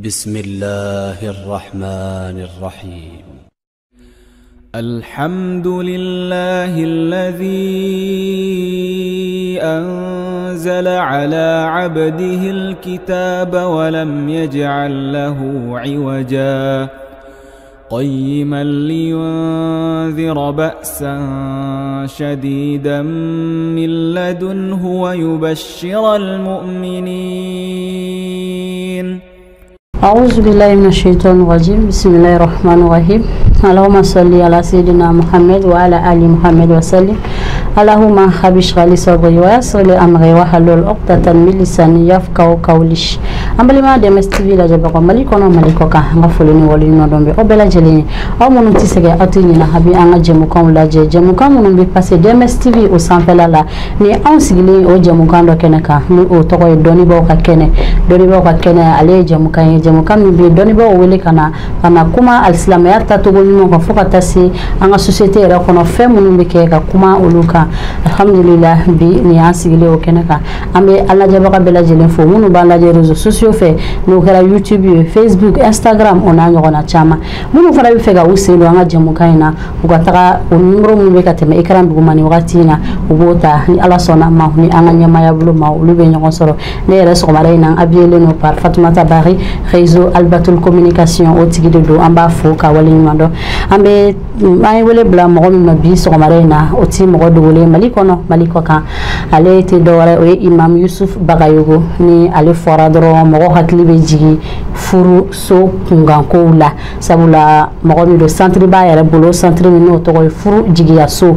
بسم الله الرحمن الرحيم. الحمد لله الذي أنزل على عبده الكتاب ولم يجعل له عوجا قيما لينذر بأسا شديدا من لدنه ويبشر المؤمنين. أعوذ بالله من الشيطان الرجيم. بسم الله الرحمن الرحيم. اللهم صل على سيدنا محمد وعلى آل محمد وسلم. اللهم رب اشرح لي صدري ويسر لي أمري واحلل عقدة من لساني يفقهوا قولي. An balima DMS TV lajɛbagaw, Mali kɔnɔ, Mali kɔ kan, an ka foli ni waleɲuman dɔn bɛ aw bɛɛ lajɛlen ye. Aw minnu tɛ sɛgɛn, aw tɛ ɲinɛ, a bɛ an ka jɛmukanw lajɛ, jɛmukan minnu bɛ passer DMS TV o sanfɛla la. Ni anw sigilen o jɛmukan dɔ kɛnɛ kan, ni o tɔgɔ ye dɔnnibaaw ka kɛnɛ. Dɔnnibaaw ka kɛnɛ, ale ye jɛmukan ye, jɛmukan min bɛ dɔnnibaaw wele ka na kuma alisilamɛya tacogo ɲuman kan, fo ka taa se an ka société yɛrɛ kɔnɔ, fɛn minnu bɛ kɛ, ka kuma olu kan. Alhamdulillah, bi nin y'an sigilen o kɛnɛ kan. An bɛ an lajɛbaga bɛɛ lajɛlen fo, minnu b'an lajɛ réseaux sociaux fɛ, n'o kɛra YouTube ye, Facebook, Instagram, o n'a ɲɔgɔnna caman. Minnu fana bɛ fɛ ka u sen don an ka jɛmukan in na, u ka taga o numéro minnu bɛ ka tɛmɛ écran duguma nin wagati in na, u b'o ta. Ni Ala sɔnna ma, ni an ka ɲɛmaya bolo ma, olu bɛ ɲɔgɔn sɔrɔ. Ne yɛrɛ, sɔgɔmada in na, habillé don par Fatoumata Bari, réseau Albatul Communication, o tigi de don. An b'a fo ka waleɲuman dɔn. An bɛ an ye wele bila mɔgɔ min ma bi sɔgɔmada in na, o ti mɔgɔ dogolen Mali kɔnɔ, Mali kɔ kan. Ale tɛ dɔwɛrɛ, o ye Imam Yusuf Bagayogo. Ni ale fɔra dɔrɔn, mɔgɔ hakili bɛ jigin furu so kunkankow la, sabula mɔgɔ min don, centre b'a yɛrɛ bolo, centre min n'o tɔgɔ ye Furu Jigiyaso,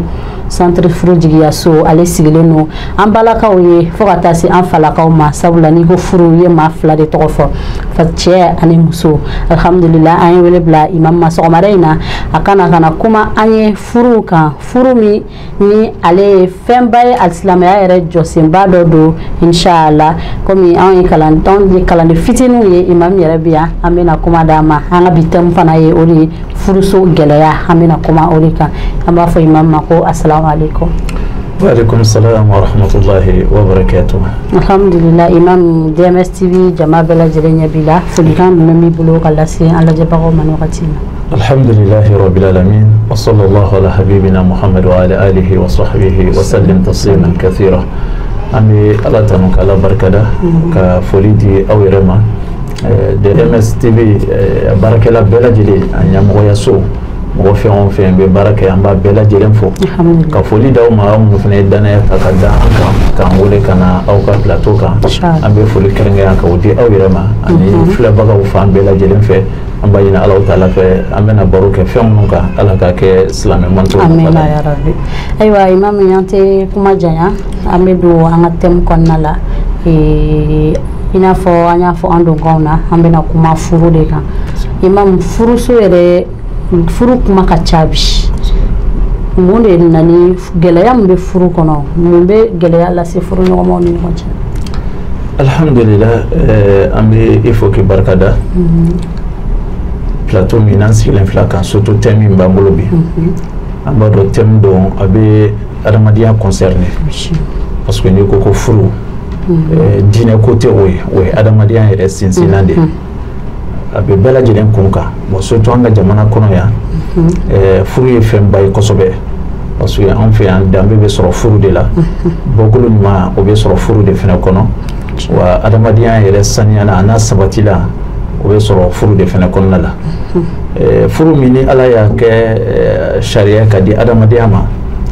centre Furu Jigiyaso. Ale sigilen don an balakaw ye fo ka taa se an falakaw ma, sabula n'i ko furu, i ye maa fila de tɔgɔ fɔ, fa cɛ ani muso. Alhamdulillah, an ye wele bila imam ma sɔgɔmada in na, a kana ka na kuma an ye furu kan, furu min ni ale ye fɛnba ye, alisilamɛya yɛrɛ jɔsenba dɔ don. Inshallah, komi anw ye kalan, anw ye kalanden fitininw ye, imam yɛrɛ bi yan, an bɛna kuma d'a ma. An ka bi thème fana ye o de ye, furuso gɛlɛya. An bɛna kuma o de kan. An b'a fɔ imam ma ko asalamu alaikum. Waaleykum salam wa rahmatullahi wa barakatuh. Alhamdulillah, imam, DMS TV jama bɛɛ lajɛlen ɲɛ b'i la. Folikan jumɛn b'i bolo ka lase an lajɛbagaw ma nin wagati in na? Alhamdulillahi rabbil alamin wa sallallahu ala habibina Muhammad wa ala alihi wa sahbihi wa sallim tasliman kathira. An bɛ Ala tanu k'Ala barikada, ka foli di aw yɛrɛ ma, DMS TV baarakɛla bɛɛ lajɛlen, a ɲɛmɔgɔyaso mɔgɔ fɛn o fɛn bɛ baara kɛ, an b'a bɛɛ lajɛlen fo, ka foli d'aw ma, aw minnu fana ye danaya ta ka da an kan, k'an wele ka na aw ka plateau kan. An bɛ foli kɛrɛnkɛrɛn k'o di aw yɛrɛ ma ani filɛbagaw fan bɛɛ lajɛlen fɛ. An b'a ɲini Alahu taala fɛ, an bɛna baro kɛ fɛn minnu kan, Ala k'a kɛ silamɛ manto. Amina ya rabbi. Ayiwa imam, an tɛ kuma janya, an bɛ don an ka thème kɔnɔna la. I n'a fɔ an y'a fɔ an donkanw na, an bɛna kuma furu de kan. Imam, furuso yɛrɛ, furu kuma ka ca bi. Mun de nana ni gɛlɛya min bɛ furu kɔnɔ? Mun bɛ gɛlɛya lase furu ɲɔgɔnmaw ni ɲɔgɔn cɛ? Alhamdulillah, an bɛ i fo k'i barika da plateau min n'an sigilen fila kan, surtout thème min b'an bolo bi. An b'a dɔn thème don, a bɛ adamadenya concerné, parce que n'i ko ko furu, diinɛ ko tɛ, o ye, o ye adamadenya yɛrɛ sinsinnan de ye, a bɛ bɛɛ lajɛlen kun kan. Bon, surtout an ka jamana kɔnɔ yan, furu ye fɛnba ye kosɛbɛ, parce que an fɛ yan, danbe bɛ sɔrɔ furu de la, bɔkolo ɲuman, o bɛ sɔrɔ furu de fɛnɛ kɔnɔ. Wa adamadenya yɛrɛ saniyala a n'a sabatila, o bɛ sɔrɔ furu de fɛnɛ kɔnɔna la. Furu min ni Ala y'a kɛ sariya ka di adamadenya ma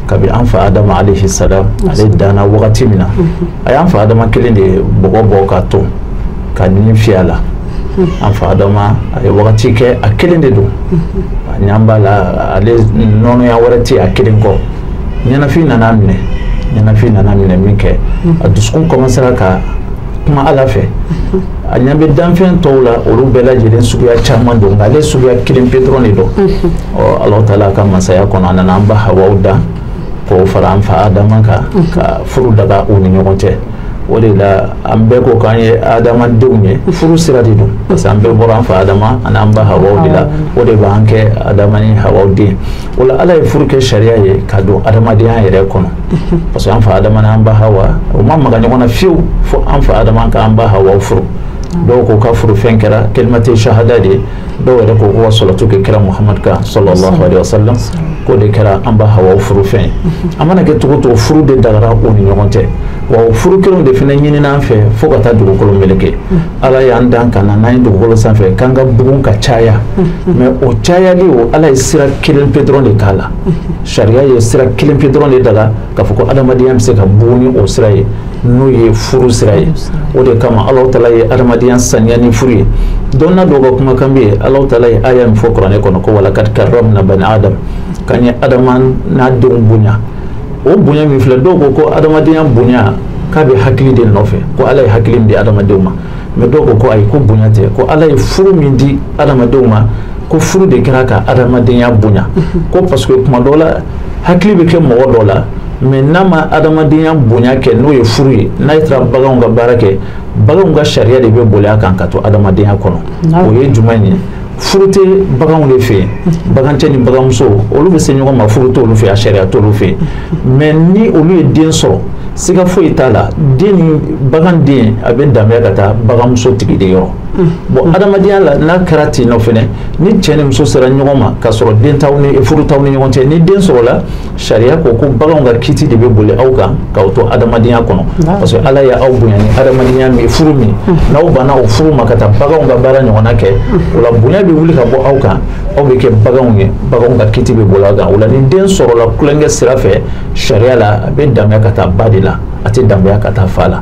kabi an fa Adama alayhi salam, ale danna wagati min na, a y'an fa Adama kelen de bɔgɔ bɔ ka ton ka nin fiyɛ a la. An fa Adama, a ye wagati kɛ a kelen de don, a ɲan b'a la, ale nɔnɔya wɛrɛ tɛ a kelen kɔ. Ɲɛnafin nana minɛ, ɲɛnafin nana minɛ min kɛ, a dusukun commencera ka kuma Ala fɛ. A ɲɛ bɛ danfɛn tɔw la, olu bɛɛ lajɛlen suguya caman don, nka ale suguya kelen pe dɔrɔn de don. Ɔ, Alahu taala ka masaya kɔnɔ, a nana an ba Hawaw dan k'o fara an fa Adama kan, ka furu daga u ni ɲɔgɔn cɛ. O de la, an bɛɛ ko k'an ye adamadenw ye, furu sira de don, parce que an bɛɛ bɔra an fa Adama ani an ba Hawaw de la. O de b'an kɛ Adama ni Hawaw den. O la, Ala ye furu kɛ sariya ye ka don adamadenya yɛrɛ kɔnɔ, parce que an fa Adama ni an ba Hawa, o ma maga ɲɔgɔn na fiyewu fo an fa Adama ka an ba Hawaw furu. Dɔw ko ka furufɛn kɛra kelimati shahada de ye, dɔw yɛrɛ ko ko ka salatu kɛ kira Muhamadu kan sallallahu alaihi wasallam, k'o de kɛra an ba Hawa furufɛn ye. A mana kɛ cogo o cogo, furu de dagara u ni ɲɔgɔn cɛ, wa o furu kelenw de fana ɲinina an fɛ fo ka taa dugukolo meleke. Ala y'an dan ka na n'an ye dugukolo sanfɛ k'an ka bugun ka caya, mais o cayali o Ala ye sira kelen pe dɔrɔn de k'a la. Sariya ye sira kelen pe dɔrɔn de daga k'a fɔ ko adamadenya bɛ se ka bugun ni o sira ye, n'o ye furu sira ye. O de kama Alahu taala ye adamadenya saniya ni furu ye. Dɔnna dɔw ka kumakan bɛ yen, Alahu taala ye aya min fɔ kuranɛ kɔnɔ ko walakad karramna bani adam, k'an ye adama n'a denw bonya. O bonya min filɛ, dɔw ko ko adamadenya bonya k'a bɛ hakili de nɔfɛ, ko Ala ye hakili min di adamadenw ma. Mais dɔw ko ko ayi, ko bonya tɛ, ko Ala ye furu min di adamadenw ma, ko furu de kɛra ka adamadenya bonya. Ko parce que tuma dɔw la hakili bɛ kɛ mɔgɔ dɔ la, mais n'a ma adamadenya bonya kɛ n'o ye furu ye, n'a ye taara baganw ka baara kɛ, baganw ka sariya de bɛ boli a kan ka to adamadenya kɔnɔ. O ye jumɛn ye? Furu tɛ baganw de fɛ yen, bagancɛ ni baganmuso olu bɛ se ɲɔgɔn ma, furu t'olu fɛ yen, a sariya t'olu fɛ yen. Mais ni olu ye den sɔrɔ, siga foyi t'a la, den ni bagan den a bɛ danbeya ka taa baganmuso tigi de yɔrɔ. Bon, adamadenya la n'a kɛra ten nɔ fɛnɛ, ni cɛ ni muso sera ɲɔgɔn ma k'a sɔrɔ den t'aw ni furu t'aw ni ɲɔgɔn cɛ, ni den sɔrɔla, sariya ko ko baganw ka kiti de bɛ boli aw kan k'aw to adamadenya kɔnɔ. Parce que Ala y'aw bonya ni adamadenya min furu min, n'aw banna o furu ma ka taa baganw ka baara ɲɔgɔnna kɛ, o la bonya bɛ wuli ka bɔ aw kan, aw bɛ kɛ baganw ye, baganw ka kiti bɛ boli aw kan. O la ni den sɔrɔla kulonkɛ sira fɛ, sariya la a bɛ danbeya ka taa ba de la, a tɛ danbeya ka taa fa la.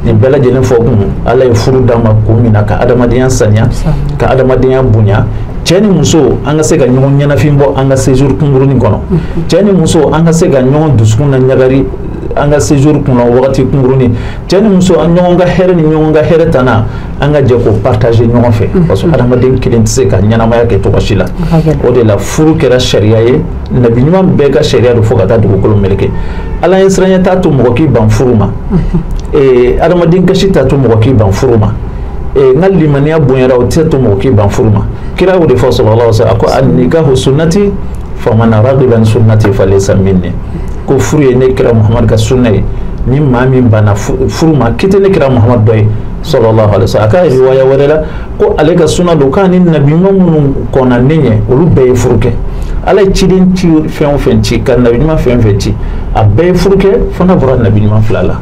Nin bɛɛ lajɛlen fɔ kun, Ala ye furu d'an ma kun min na, ka adamadenya saniya, ka adamadenya bonya, cɛ ni muso an ka se ka ɲɔgɔn ɲɛnafin bɔ an ka séjour kunkurunin kɔnɔ, cɛ ni muso an ka se ka ɲɔgɔn dusukun na ɲagari an ka séjour kɔnɔ wagati kunkurunin, cɛ ni muso an ɲɔgɔn ka hɛrɛ ni ɲɔgɔn ka hɛrɛ tana an ka jɛ k'o partager ɲɔgɔn fɛ, parce que adamaden kelen tɛ se ka ɲɛnamaya kɛ cogo si la. O de la furu kɛra sariya ye, nabi ɲuman bɛɛ ka sariya don fo ka taa dugukolo meleke. Ala ye siranya t'a to mɔgɔ k'i ban furu ma, adamaden kasi t'a to mɔgɔ k'i ban furu ma, n ka limaniya bonyara o tɛ to mɔgɔ k'i ban furu ma. Kira y'o de fɔ sallallahu alaihi wasallam, a ko an-nikahu sunnati faman raghiba an sunnati falaysa minni, ko furu ye ne kira Muhamadu ka sunna ye, ni maa min banna furu ma k'i tɛ ne kira Muhamadu dɔ ye sallallahu alaihi wasallam. A ka riwaya wɛrɛ la ko ale ka sunna don k'a ni nabi ɲuman minnu kɔnna ne ɲɛ olu bɛɛ ye furu kɛ. Ala ye ciden ci fɛn o fɛn ci, ka nabi ɲuman fɛn o fɛn ci, a bɛɛ ye furu kɛ fo n'a bɔra nabi ɲuman fila la,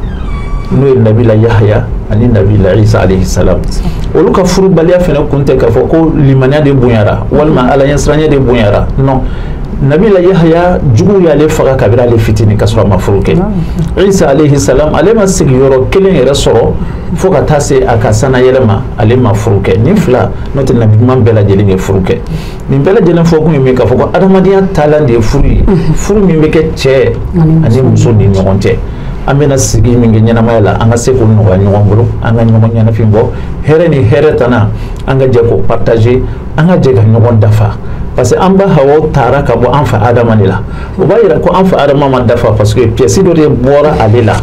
n'o ye nabila Yahya ani nabila Isa alayhi salam. Olu ka furubaliya fɛnɛ kun tɛ k'a fɔ ko limaniya de bonyara walima Ala ɲɛsiranɲɛ de bonyara, non. Nabila Yahya juguw y'ale faga kabini ale fitinin ka sɔrɔ a ma furu kɛ. Isa alayhi salam ale ma sigiyɔrɔ kelen yɛrɛ sɔrɔ fo ka taa se a ka sanayɛlɛ ma, ale ma furu kɛ. Nin fila n'o tɛ nabi ɲuman bɛɛ lajɛlen ye furu kɛ. Nin bɛɛ lajɛlen fɔ kun ye min k'a fɔ ko adamadenya taalan de ye furu ye, furu min bɛ kɛ cɛ ani muso ni ɲɔgɔn cɛ. An bɛna sigi min kɛ ɲɛnamaya la, an ka se k'o nɔgɔya ɲɔgɔn bolo, an ka ɲɔgɔn ɲɛnafin bɔ, hɛrɛ ni hɛrɛ tana an ka jɛ k'o partager, an ka jɛ ka ɲɔgɔn dafa. Parce que an ba Hawa taara ka bɔ an fa Adama de la, o b'a yira ko an fa Adama ma dafa, parce que pièce dɔ de bɔra ale la,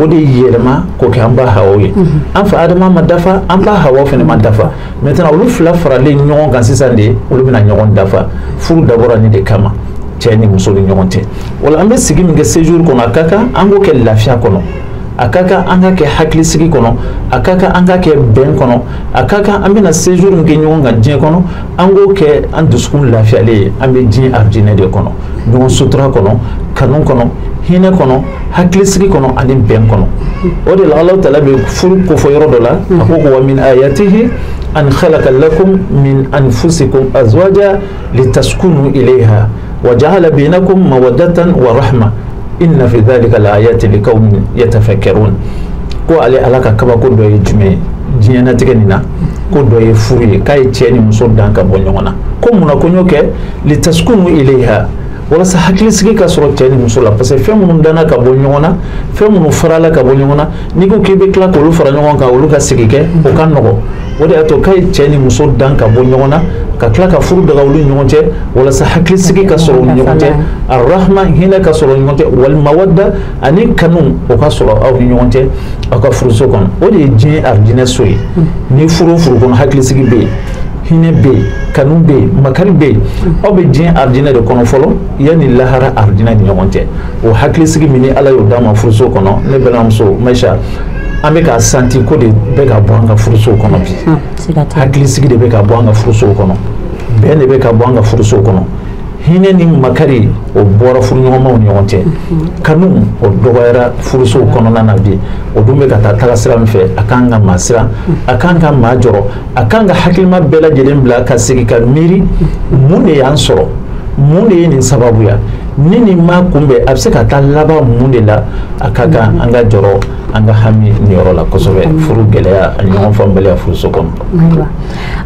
o de yɛlɛma k'o kɛ an ba Hawa ye. An fa Adama ma dafa, an ba Hawa fana ma dafa. Maintenant olu fila faralen ɲɔgɔn kan sisan de, olu bɛna ɲɔgɔn dafa. Furu dabɔra nin de kama, cɛ ni muso ni ɲɔgɔn cɛ. O la an bɛ sigi min kɛ séjour kɔnɔ, a ka kan an k'o kɛ lafiya kɔnɔ, a ka kan an ka kɛ hakilisigi kɔnɔ, a ka kan an ka kɛ bɛn kɔnɔ, a ka kan an bɛna séjour min kɛ ɲɔgɔn kan diɲɛ kɔnɔ, an k'o kɛ an dusukun lafiyalen ye. An bɛ diɲɛ arijinɛ de kɔnɔ, ɲɔgɔn sutura kɔnɔ, kanu kɔnɔ, hinɛ kɔnɔ, hakilisigi kɔnɔ ani bɛn kɔnɔ. O de la Alahu taala bɛ furu kofɔ yɔrɔ dɔ la, a ko ko wa min ayatihi an khalaqa lakum min anfusikum azwaja litaskunu ilayha wa ja'ala bainakum mawaddatan wa rahma inna fi dhalika laayatin liqaumin yatafakkarun. Ko ale Ala ka kabako dɔ ye jumɛn ye diɲɛnatigɛ nin na, ko dɔ ye furu ye, k'a ye cɛ ni muso dan ka bɔ ɲɔgɔn na. Ko munna ko n y'o kɛ? Litaskunu ilayha, walasa hakilisigi ka sɔrɔ cɛ ni muso la. Parce que fɛn minnu danna ka bɔ ɲɔgɔn na, fɛn minnu farala ka bɔ ɲɔgɔn na, n'i ko k'i bɛ tila k'olu fara ɲɔgɔn kan, olu ka sigi kɛ, o ka nɔgɔn. O de y'a to k'a ye cɛ ni muso dan ka bɔ ɲɔgɔn na, ka tila ka furu daga olu ni ɲɔgɔn cɛ, walasa hakilisigi ka sɔrɔ u ni ɲɔgɔn cɛ, arahma hinɛ ka sɔrɔ u ni ɲɔgɔn cɛ, walima mawadda ani kanu o ka sɔrɔ aw ni ɲɔgɔn cɛ aw ka furuso kɔnɔ. O de ye diɲɛ arijinɛ so ye. Ni furu kɔnɔ hakilisigi bɛ yen, hinɛ bɛ yen, kanu bɛ yen, makari bɛ yen, aw bɛ diɲɛ arijinɛ de kɔnɔ fɔlɔ yanni lahara arijinɛ ni ɲɔgɔn cɛ. O hakilisigi min ni Ala y'o d'a ma furuso kɔnɔ, ne balimamuso Maïcha, An bɛ k'a santi ko de bɛ ka bɔ an ka furusow kɔnɔ bi. Hakilisigi de bɛ ka bɔ an ka furusow kɔnɔ, bɛn de bɛ ka bɔ an ka furusow kɔnɔ, hinɛ ni makari o bɔra furuɲɔgɔnmaw ni ɲɔgɔn cɛ, kanu o dɔgɔyara furusow kɔnɔna na bi. O dun bɛ ka taa taga sira min fɛ, a kan ka maa siran, a kan ka maa jɔrɔ, a kan ka hakilima bɛɛ lajɛlen bila ka segin ka miiri mun de y'an sɔrɔ, mun de ye nin sababuya, ni nin ma kunbɛn a bɛ se ka taa laban mun de la. A ka kan an ka jɔrɔ, an ka hami nin yɔrɔ la kosɛbɛ, furu gɛlɛya ani ɲɔgɔn faamubaliya furuso kɔnɔ. Ayiwa,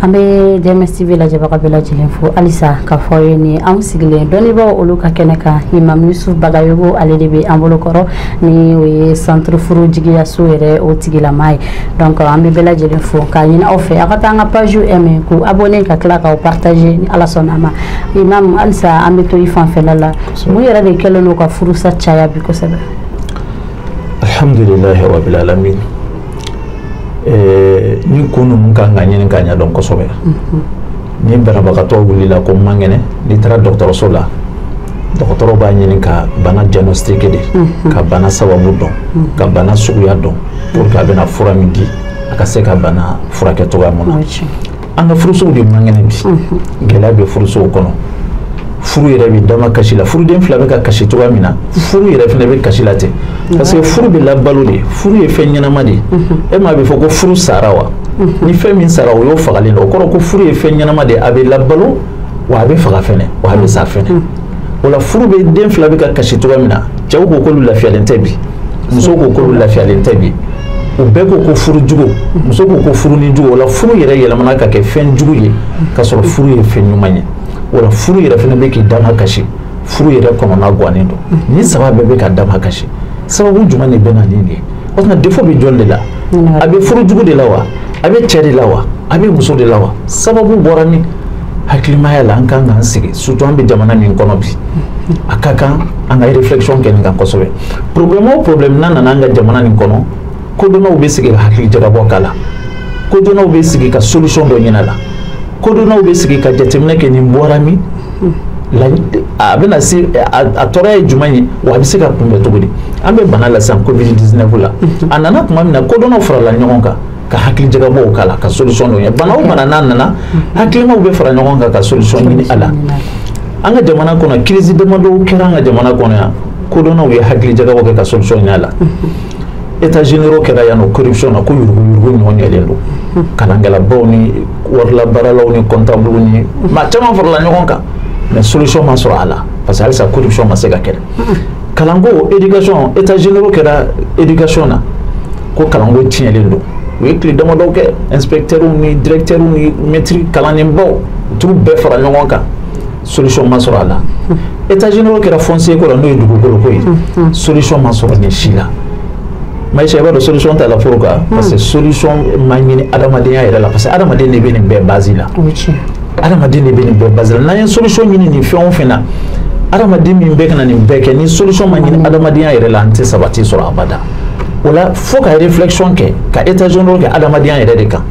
an bɛ DMS TV lajɛbaga bɛɛ lajɛlen fo halisa k'a fɔ aw ye ni anw sigilen dɔnnibaaw olu ka kɛnɛ kan. Imam Yusuf Bagayogo ale de bɛ an bolo kɔrɔ, ni o ye centre furu jigiyaso yɛrɛ o tigilama ye. Donc an bɛ bɛɛ lajɛlen fo k'a ɲini aw fɛ aw ka taa an ka page aimer, k'u abonner, ka tila k'aw partager ni Ala sɔnna a ma. Imam, halisa an bɛ to i fanfɛla la, mun yɛrɛ de kɛlen don ka furusa caya bi kosɛbɛ? Alhamdulilahi rabbil alamin. Ni kun ninnu kan ka ɲini k'a ɲɛdɔn kosɛbɛ. Ni banabagatɔ wulila ko man kɛnɛ, n'i taara dɔgɔtɔrɔso la, dɔgɔtɔrɔ b'a ɲini ka bana diagnostiquer de, ka bana sababu dɔn, ka bana suguya dɔn, pour que a bɛna fura min di a ka se ka bana furakɛ cogoya mun na. An ka furusow de man kɛnɛ bi, gɛlɛya bɛ furusow kɔnɔ, furu yɛrɛ bɛ dama kasi la, furuden fila bɛ ka kasi cogoya min na, furu yɛrɛ fana bɛ kasi la ten, parce que furu bɛ labalo de, furu ye fɛn ɲɛnama de ye. E maa bɛ fɔ ko furu sara wa? Ni fɛn min sara o y'o fagalen don, o kɔrɔ ko furu ye fɛn ɲɛnama de ye, a bɛ labalo wa a bɛ faga fɛnɛ wa a bɛ sa fɛnɛ. O la furu bɛ den fila bɛ ka kasi cogoya min na, cɛw ko k'olu lafiyalen tɛ bi, musow ko k'olu lafiyalen tɛ bi, u bɛɛ ko ko furu jugu, muso ko ko furu ni jugu. O la furu yɛrɛ yɛlɛmana ka kɛ fɛn jugu ye, k'a sɔrɔ furu ye fɛn ɲuman ye. O la furu yɛrɛ fana bɛ k'i dama kasi, furu yɛrɛ kɔnɔna gannen don. Ni saba bɛɛ bɛ ka dama kasi, sababu jumɛn de bɛ na ni nin ye? O tuma défaut bɛ jɔn de la? A bɛ furu jugu de la wa? A bɛ cɛ de la wa? A bɛ muso de la wa? Sababu bɔra min? Hakilimaya la an kan k'an sigi, surtout an bɛ jamana min kɔnɔ bi, a ka kan an ka réflexion kɛ nin kan kosɛbɛ. Problème o problème n'a nana an ka jamana nin kɔnɔ, kodɔnnaw bɛ sigi ka hakili jagabɔ k'a la, kodɔnnaw bɛ sigi ka solution dɔ ɲini a la, kodɔnnaw bɛ sigi ka jateminɛ kɛ nin bɔra min, a bɛna se a tɔɔrɔ ye jumɛn ye, wa a bɛ se ka kunbɛn cogo di. An bɛ bana la sisan COVID-19 la, a nana tuma min na kodɔnnaw farala ɲɔgɔn kan ka hakili jagabɔw k'a la, ka solution dɔ ɲini. Bana o bana n'a nana, hakilimaw bɛ fara ɲɔgɔn kan ka solution ɲini a la. An ka jamana kɔnɔ crise damadɔw kɛra an ka jamana kɔnɔ yan, kodɔnnaw ye hakili jagabɔ kɛ ka solution ɲini a la. États généraux kɛra yan nɔ corruption na, ko yuruguyurugu ɲɔgɔn ɲɛlen don, kalankɛlabaw ni warilabaaralaw ni comptable ni maa caman farala ɲɔgɔn kan, mais solution ma sɔrɔ a la, parce que halisa corruption ma se ka kɛlɛ. Kalanko éducation, états généraux kɛra éducation na, ko kalanko tiɲɛlen don, u ye tile damadɔ kɛ, inspecteurs ni directeurs ni maîtres kalandenbaw u t'u bɛɛ fara ɲɔgɔn kan, solution ma sɔrɔ a la. États généraux kɛra foncier ko la, n'o ye dugukolo ko ye, solution ma sɔrɔ nin si la. Maïcha, i b'a dɔn solution t'a la pourquoi? Parce que solution ma ɲini adamadenya yɛrɛ la, parce que adamaden de bɛ nin bɛɛ base la. Adamaden de bɛ nin bɛɛ base la. N'an ye solution ɲini nin fɛn o fɛn na, adamaden min bɛ ka na nin bɛɛ kɛ, ni solution ma ɲini adamadenya yɛrɛ la, an tɛ sabati sɔrɔ abada. O la fo ka réflexion kɛ, ka état généraux kɛ adamadenya yɛrɛ de kan.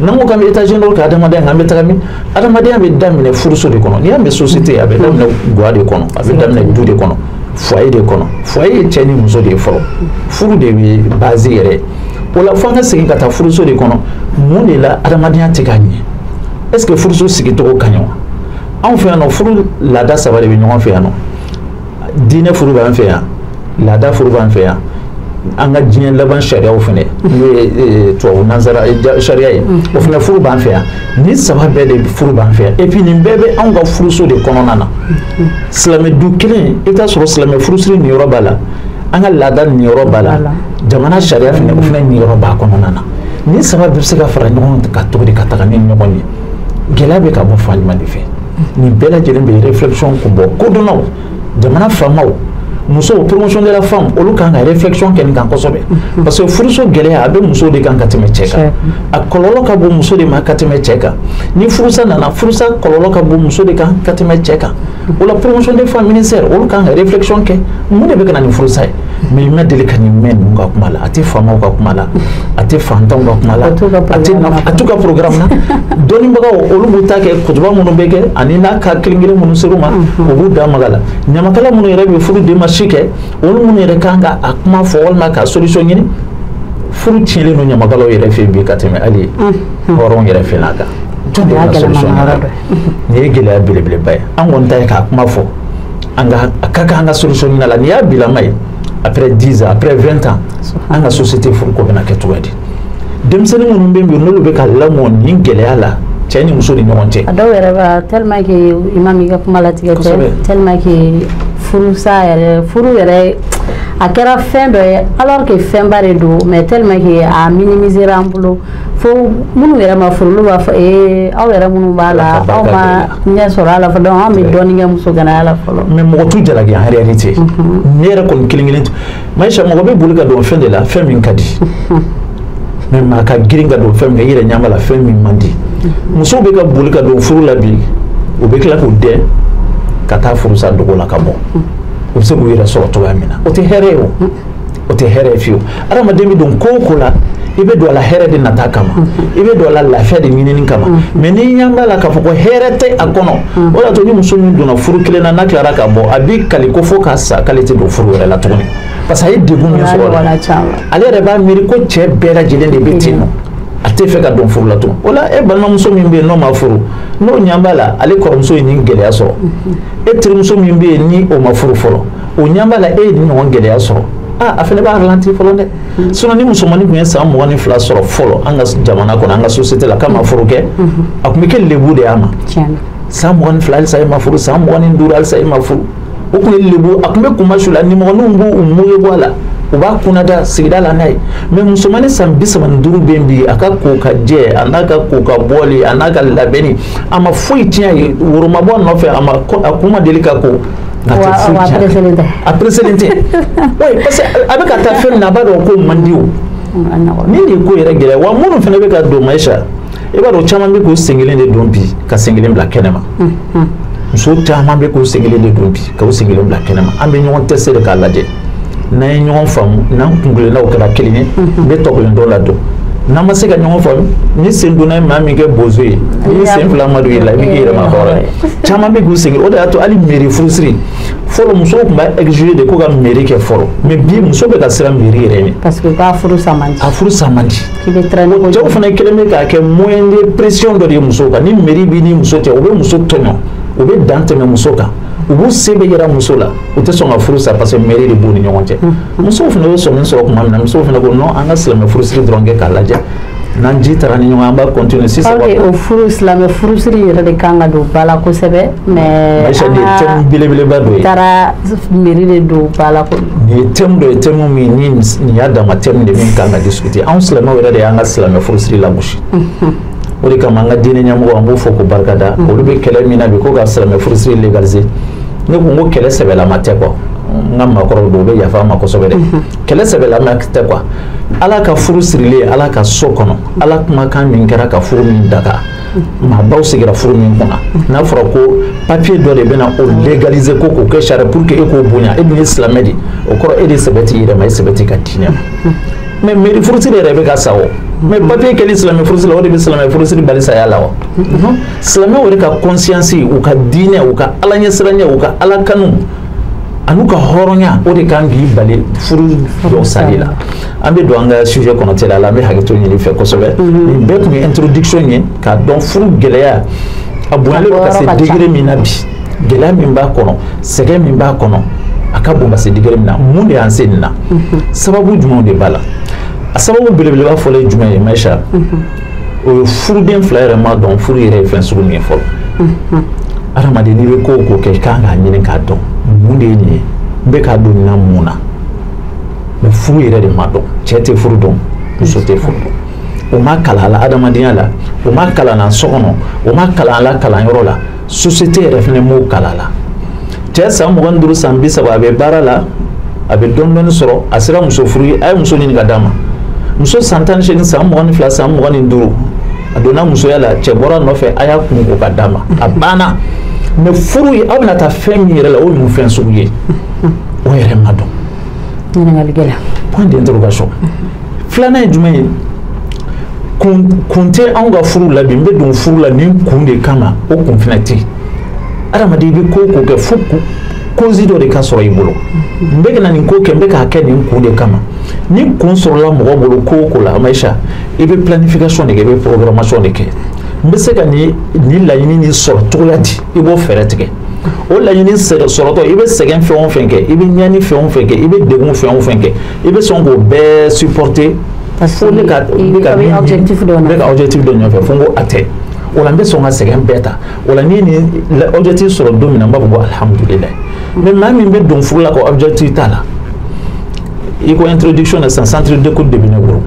N'an ko k'an bɛ état généraux kɛ adamadenya kan, an bɛ taga min? Adamadenya bɛ daminɛ furuso de kɔnɔ. N'i y'a mɛn société, a bɛ daminɛ guwa de kɔnɔ, a bɛ daminɛ du de kɔnɔ, foyer de kɔnɔ. Foyer ye cɛ ni muso de ye fɔlɔ, furu de bɛ base yɛrɛ. O la fo an ka segin ka taa furuso de kɔnɔ. Mun de la adamadenya tɛ ka ɲɛ? Est ce que furuso sigicogo ka ɲi wa? Anw fɛ yan nɔ, furu laada saba de bɛ ɲɔgɔn fɛ yan nɔ. Diinɛ furu b'an fɛ yan, laada furu b'an fɛ yan, an ka diɲɛ laban sariyaw fɛnɛ, n'o ye tubabu nansara sariya ye, o fɛnɛ furu b'an fɛ yan. Nin saba bɛɛ de furu b'an fɛ yan, et puis nin bɛɛ bɛ anw ka furuso de kɔnɔna na. Silamɛ du kelen, i bɛ taa sɔrɔ silamɛ furusiri niyɔrɔ b'a la, an ka laada niyɔrɔ b'a la, jamana sariya fɛnɛ, o fɛnɛ niyɔrɔ b'a kɔnɔna na. Nin saba bɛɛ bɛ se ka fara ɲɔgɔn kan cogo di ka taga ni ɲɔgɔn ye? Gɛlɛya bɛ ka bɔ fan jumɛn de fɛ? Nin bɛɛ lajɛlen bɛ réflexion kun bɔ. Kodɔnnaw, jamana faamaw, musow, promotion de la femme, olu kan ka réflexion kɛ nin kan kosɛbɛ, parce que furuso gɛlɛya a bɛ muso de kan ka tɛmɛ cɛ kan, a kɔlɔlɔ ka bon muso de ma ka tɛmɛ cɛ kan. Ni furusa nana, furusa kɔlɔlɔ ka bon muso de kan ka tɛmɛ cɛ kan. O la promotion des femmes ministère, olu kan ka réflexion kɛ, mun de bɛ ka na ni furusa ye? Mais i ma deli ka nin mɛn ninnu ka kuma la, a tɛ faamaw ka kuma la, a tɛ fantanw ka kuma la, a t'u ka programme na. Dɔnnibagaw, olu b'u ta kɛ, kutuba minnu bɛ kɛ ani n'a ka kelen kelen minnu ser'u ma, u b'u da maga la. Ɲamakala minnu yɛrɛ bɛ furu den ma si kɛ, olu minnu yɛrɛ kan ka a kuma fɔ walima ka solution ɲini, Furu tiɲɛlen don ɲamakalaw yɛrɛ fɛ bi ka tɛmɛ hali hɔrɔn yɛrɛ fɛ n'a kan. Jɔn de bɛna solution ɲini? Nin ye gɛlɛya belebeleba ye. An kɔni ta ye k'a kuma fɔ, an ka a ka kan an ka solution ɲini a la. Nin y'a bilama ye, après 10 ans, après 20 ans, an ka société furuko bɛna kɛ cogoya di? Denmisɛnnin minnu bɛ yen n'olu bɛ ka lamɔ nin gɛlɛya la, cɛ ni muso ni ɲɔgɔn cɛ. A dɔw yɛrɛ b'a tellement que, imam, i ka kuma latigɛ tɛ, tellement que furusa yɛrɛ, furu yɛrɛ a kɛra fɛn dɔ ye, alors que fɛnba de don, mais tellement que a minimiser an bolo, fo minnu yɛrɛ ma furu, olu b'a fɔ ee, aw yɛrɛ minnu b'a la, aw ma ɲɛ sɔrɔ a la fɔlɔ, donc anw bɛ dɔɔnin kɛ muso ganaya la fɔlɔ. Mais mɔgɔ t'u jalaki en réalité. Ne yɛrɛ kɔni kelen kelen, Maïcha, mɔgɔ bɛ boli ka don fɛn de la, fɛn min ka di, mais maa ka girin ka don fɛn min kan, i yɛrɛ ɲɛ b'a la fɛn min man di. Musow bɛ ka boli ka don furu la bi, u bɛ tila k'u dɛn ka taa furusa dogo la ka bɔ. U bɛ se k'u yɛrɛ sɔrɔ cogoya min na, o tɛ hɛrɛ ye, o o tɛ hɛrɛ ye fiyewu. Adamaden bɛ don ko o ko la, i bɛ don a la hɛrɛ de nata kama, i bɛ don a la lafiya de ɲinini kama. Mais n'i ɲɛ b'a la k'a fɔ ko hɛrɛ tɛ a kɔnɔ, o de y'a to ni muso min donna furu kelen na, n'a tilara ka bɔ, a b'i kali ko fo k'a sa k'ale tɛ don furu wɛrɛ la tuguni, parce que a ye degun min sɔrɔ a la, ale yɛrɛ b'a miiri ko cɛ bɛɛ lajɛlen de bɛ ten nɔ, a tɛ fɛ ka don furu la tugun. O la, e balimamuso min bɛ yen n'o ma furu, n'o ɲɛ b'a la ale kɔrɔmuso ye nin gɛlɛya sɔrɔ, e terimuso min bɛ yen ni o ma furu fɔlɔ, o ɲɛ b'a la e ye nin ɲɔgɔn gɛlɛya sɔrɔ, aa, a fana b'a ralenti fɔlɔ dɛ. Sinon ni musomanin tun ye san 22 sɔrɔ fɔlɔ an ka jamana kɔnɔ, an ka société la, k'a ma furu kɛ, a tun bɛ kɛ lebu de y'a ma. San 22 halisa e ma furu, san 25 halisa e ma furu, o tun ye lebu, a tun bɛ kunma su la, nimɔgɔninw b'u muye bɔ a la, u b'a kunnada sigida la n'a ye. Mais musomanin san 35 bɛ yen bi, a ka ko ka jɛ, a n'a ka ko ka bɔli, a n'a ka labɛnni, a ma foyi tiɲɛ a ye, woro ma bɔ a nɔfɛ, a ma a kun ma deli ka ko, nka a tɛ foyi tiɲɛ, a pereselen tɛ. Oui, parce que a bɛ ka taa fɛn min na, a b'a dɔn ko man di o. Nin de ye ko yɛrɛ gɛlɛya wa. Minnu fana bɛ ka don, Maïcha, i b'a dɔn caman bɛ k'u sen kelen de don bi ka sen kelen bila kɛnɛma. Muso caman bɛ k'u sen kelen de don bi k'u sen kelen bila kɛnɛma. An bɛ ɲɔgɔn tester de k'a lajɛ, n'an ye ɲɔgɔn faamu, n'an kunkilennaw kɛra kelen ye, n bɛ tɔ kelen dɔ la don. N'an ma se ka ɲɔgɔn faamu, ni sen donna ye maa min kɛ bozo ye, ni sen fila ma don i la, i bɛ k'i yɛrɛ ma hɔrɔn ye. Caman bɛ k'u sen, o de y'a to hali mairie furusiri fɔlɔ, musow tun b'a exiger de ko ka mairie kɛ fɔlɔ, mais bi muso bɛ ka siran mairie yɛrɛ ɲɛ. Parce que k'a furu sa man di. A furu sa man di. K'i bɛ traîner kojugu. Cɛw fana kɛlen bɛ k'a kɛ moyen de pression dɔ de ye musow kan. Ni mairie b'i ni muso cɛ, u bɛ muso tɔɲɔ, u bɛ dan tɛmɛ muso kan, u b'u se bɛ yira muso la, u tɛ sɔn ka furu sa parce que mairie de b'u ni ɲɔgɔn cɛ. Musow fana y'o sɔmi sɔrɔ tuma min na, musow fana ko non, an ka silamɛ furusiri dɔrɔn kɛ k'a lajɛ, n'an ji taara ni ɲɔgɔn, an b'a continuer sisan. Ok, o furu, silamɛ furusiri yɛrɛ de kan ka don ba la kosɛbɛ, mais Aïcha, nin ye thème belebeleba dɔ ye. Taara mairie de don ba la ko. Nin ye thème dɔ ye, thème min ni nin y'a dama thème de min kan ka discuter. Anw silamɛw yɛrɛ de y'an ka silamɛ furusiri lagosi. O de kama an ka diinɛ ɲɛmɔgɔ, an b'u fɔ k'u barika da, olu bɛ kɛlɛ min na bi ko ka silamɛ furusiri légaliser. Ne ko n ko kɛlɛ sɛbɛlama tɛ quoi, n ka maakɔrɔw don, u bɛ yafa n ma kosɛbɛ dɛ, kɛlɛ sɛbɛlama tɛ quoi. Ala ka furu sirilen Ala ka so kɔnɔ, Ala kumakan min kɛra ka furu min daga, maabaw sigira furu min kunna, n'a fɔra ko papier dɔ de bɛna o légaliser ko k'o kɛ sariya pour que e k'o bonya, e dun ye silamɛ de, o kɔrɔ e de sɛbɛ t'i yɛrɛ ma, e sɛbɛ t'i ka diinɛ ma. Mais mairie furusiri yɛrɛ bɛ ka sa o, mais papier kɛli silamɛ furusiri la, o de bɛ silamɛ furusiri bali saya la wa? Non, silamɛw yɛrɛ ka conscience, u ka diinɛ, u ka Ala ɲɛsiranɲɛ, u ka Ala kanu an'u ka hɔrɔnya, o de kan k'i bali furu dɔw sali la. An bɛ don an ka sujet kɔnɔ teliya la, an bɛ hakɛto ɲini fɛ kosɛbɛ. Nin bɛɛ tun ye introduction ye k'a dɔn furu gɛlɛya a bonyalen bɛ ka se degré min na bi, gɛlɛya min b'a kɔnɔ, sɛgɛn min b'a kɔnɔ, a ka bon ka se degré min na. Mun de y'an se nin na? Sababu jumɛnw de b'a la? A sababu belebeleba fɔlɔ ye jumɛn ye, Maïcha? O ye furuden fila yɛrɛ ma dɔn furu yɛrɛ ye fɛn sugu min ye fɔlɔ. Adamaden, n'i bɛ ko o ko kɛ, i kan k'a ɲini k'a dɔn mun de ye nin ye, n bɛ k'a don nin na mun na. Mais furu yɛrɛ de ma dɔn, cɛ tɛ furu dɔn, muso tɛ furu dɔn, o ma kalan a la adamadenya la, o ma kalan na so kɔnɔ, o ma kalan a la kalanyɔrɔ la, société yɛrɛ fana m'o kalan a la. Cɛ san 25, san 30, a bɛ baara la, a bɛ dɔɔni dɔɔni sɔrɔ, a sera muso furu ye, a ye muso ɲini ka d'a ma. Muso san 18, san 22, san 25, a donna musoya la, cɛ bɔra nɔfɛ, a y'a kun ko ka d'a ma, a banna. Mais furu ye, aw bɛna taa fɛn min yɛrɛ la, o ye mun fɛn sugu ye, o yɛrɛ ma dɔn. Ɲininkali gɛlɛn. Point d'interrogation. Filanan ye jumɛn ye? Kun tɛ anw ka furu la bi. N bɛ don furu la nin kun de kama, o kun fana tɛ yen. Adamaden, i bɛ ko o ko kɛ, fo kun Cause dɔ de ka sɔrɔ i bolo. N bɛ ka na nin ko kɛ, n bɛ k'a kɛ nin kun de kama. Ni kun sɔrɔla mɔgɔ bolo ko o ko la, Maïcha, i bɛ planification de kɛ, i bɛ programmation de kɛ. N bɛ se ka nin laɲini nin sɔrɔ cogoya di, i b'o fɛɛrɛ tigɛ. O laɲini sɔrɔtɔ, i bɛ sɛgɛn fɛn o fɛn kɛ, i bɛ ɲani fɛn o fɛn kɛ, i bɛ degun fɛn o fɛn kɛ, i bɛ sɔn k'o bɛɛ supporter. Fo ne ka objectif dɔ nɔfɛ. N bɛ ka objectif dɔ nɔfɛ, fo n ko a tɛ. O la n bɛ sɔn ka sɛgɛn bɛɛ ta. O la n'i nin objectif sɔrɔ don min na, n b'a fɔ ko alhamdulilayi. Mais maa min bɛ don furu la ka objectif t'a la, i ko introduction na sisan, centre d'écoute de bɛ ne bolo.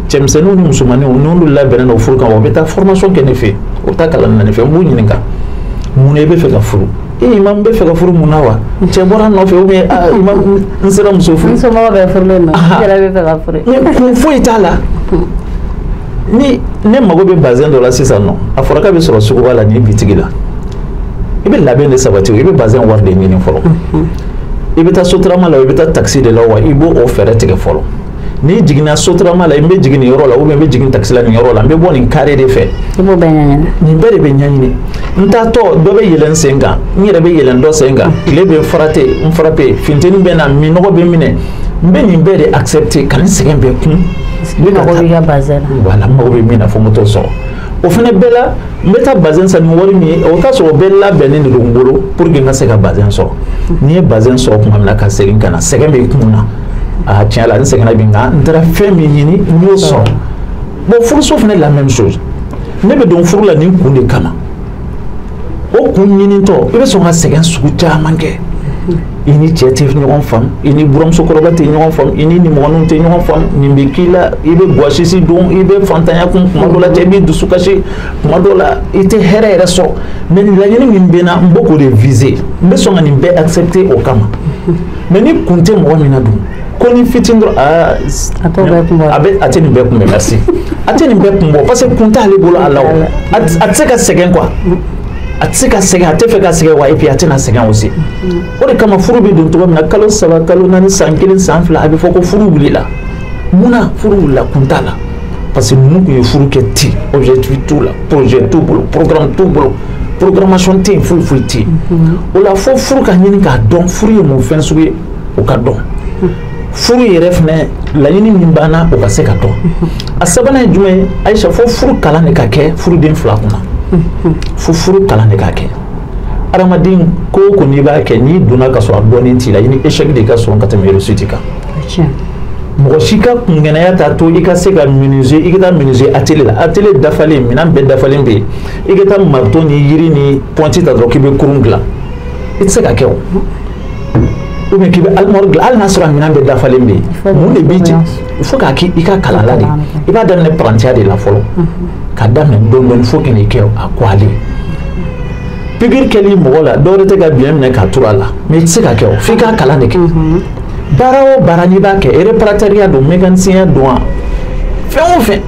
Cɛmisɛnninw ni musomaninw n'olu labɛnnen don furu kama, u bɛ taa formation kɛ ne fɛ yen, u bɛ taa kalan na ne fɛ, n b'u ɲininka mun na i bɛ fɛ ka furu? Ee imam, n bɛ fɛ ka furu mun na wa? Cɛ bɔra n nɔfɛ ou bien imam n sera muso furu? N somɔgɔw bɛɛ furulen don, n yɛrɛ bɛ fɛ ka furu. Mais kun foyi t'a la. Ni ne mago bɛ bazɛn dɔ la sisan nɔ, a fɔra k'a bɛ sɔrɔ suguba la nin bitigi la, i bɛ labɛn de sabati, i bɛ bazɛn wari de ɲini fɔlɔ. I bɛ taa sotarama la, i bɛ taa takisi de la wa, i b'o fɛɛrɛ tigɛ fɔlɔ. N'i jiginna sotarama la, n bɛ jigin nin yɔrɔ la ou bien n bɛ jigin takisi la nin yɔrɔ la, n bɛ bɔ nin carré de fɛ. I b'o bɛɛ ɲɛɲini. Nin bɛɛ de bɛ ɲɛɲini. N taatɔ dɔ bɛ yɛlɛn n sen kan, n yɛrɛ bɛ yɛlɛn dɔ sen kan, tile bɛ farate, n frappe, funteni bɛ na, minnɔgɔ bɛ minɛ, n bɛ nin bɛɛ de accepter ka nin sɛgɛn bɛɛ kun. N mago b'i ka bazɛn na. Voilà, n mago bɛ min na fo n ka t'o sɔrɔ. O fana bɛɛ la, n bɛ taa bazɛn san ni wari min ye, o t'a sɔrɔ o bɛɛ labɛnnen de don n bolo pour que n ka se ka bazɛn sɔrɔ. N'i ye bazɛn sɔrɔ tuma min na ka segin ka na, sɛgɛn bɛ kun na. Ah tiɲɛ la, n sɛgɛnna bi, nka n taara fɛn min ɲini, n y'o sɔrɔ. Bon, furuso fana la même chose. Ne bɛ don furu la nin kun de kama. O kun ɲinitɔ, i bɛ sɔn ka sɛgɛn sugu caman kɛ. I ni cɛ tɛ ɲɔgɔn faamu, i ni buranmusokɔrɔba tɛ ɲɔgɔn faamu, i ni nimɔgɔninw tɛ ɲɔgɔn faamu, nin bɛ k'i la, i bɛ guwasisi dun, i bɛ fantanya kun, kuma dɔ la cɛ b'i dusu kasi, kuma dɔ la i tɛ hɛrɛ yɛrɛ sɔrɔ. Mais laɲini min bɛ n na, n b'o k'o de viser, n bɛ sɔn ka nin bɛɛ accepter o kama. Mais ni kun tɛ mɔgɔ min na dun, ko ni fitinin dɔrɔn, aa a t'o bɛɛ kun bɔ. A tɛ nin bɛɛ kunbɛn, merci. A tɛ nin bɛɛ kun bɔ parce que kun t'ale bolo a la o. A tɛ se ka sɛgɛn quoi. A tɛ se ka sɛgɛn, a tɛ fɛ ka sɛgɛn wa, et puis a tɛna sɛgɛn aussi. O de kama furu bɛ don cogo min na, kalo 3, kalo 4, san 1, san 2, a bɛ fɔ ko furu wulila. Munna furu wulila? Kun t'a la. Parce que ninnu tun ye furu kɛ ten, objectif t'u la, projet t'u bolo, programme t'u bolo, programmation tɛ yen, foyi foyi tɛ yen. O la fo furu ka ɲini k'a dɔn furu ye mun fɛn sugu ye, o ka dɔn. Furu yɛrɛ fɛnɛ laɲini min b'an na, o ka se ka dɔn. A sabanan ye jumɛn ye Ayisa? Fo furu kalan de ka kɛ furuden fila kunna. Fo furu kalan de ka kɛ. Adamaden ko o ko n'i b'a kɛ, n'i donna ka sɔrɔ a dɔɔnin t'i la, i ni échec de ka sɔrɔ ka tɛmɛ réussite kan. Mɔgɔ si ka kungɛnɛya t'a to i ka se ka menuisier, i ka taa menuisier atelier la, atelier dafalen, minɛn bɛɛ dafalen bɛ yen, i ka taa marteau ni yiri ni pointe ta dɔrɔn k'i bɛ kurun dilan, i tɛ se ka kɛ o. Ou bien k'i bɛ armoire dilan, hali n'a sɔrɔ a minɛn bɛɛ dafalen bɛ yen, mun de b'i jɛ? Il faut k'a kɛ i ka kalan la de. I b'a daminɛ parantiya de la fɔlɔ, k'a daminɛ dɔɔni dɔɔni fo ka n'i kɛ a ko ale. Pikiri kɛli mɔgɔ la, dɔwɛrɛ tɛ ka biɲɛ minɛ k'a turu a la, mais i tɛ se ka kɛ o, f'i k'a kalan de kɛ. Baara o baara n'i b'a kɛ, réparateur don, mécanicien don, wa fɛn o fɛn,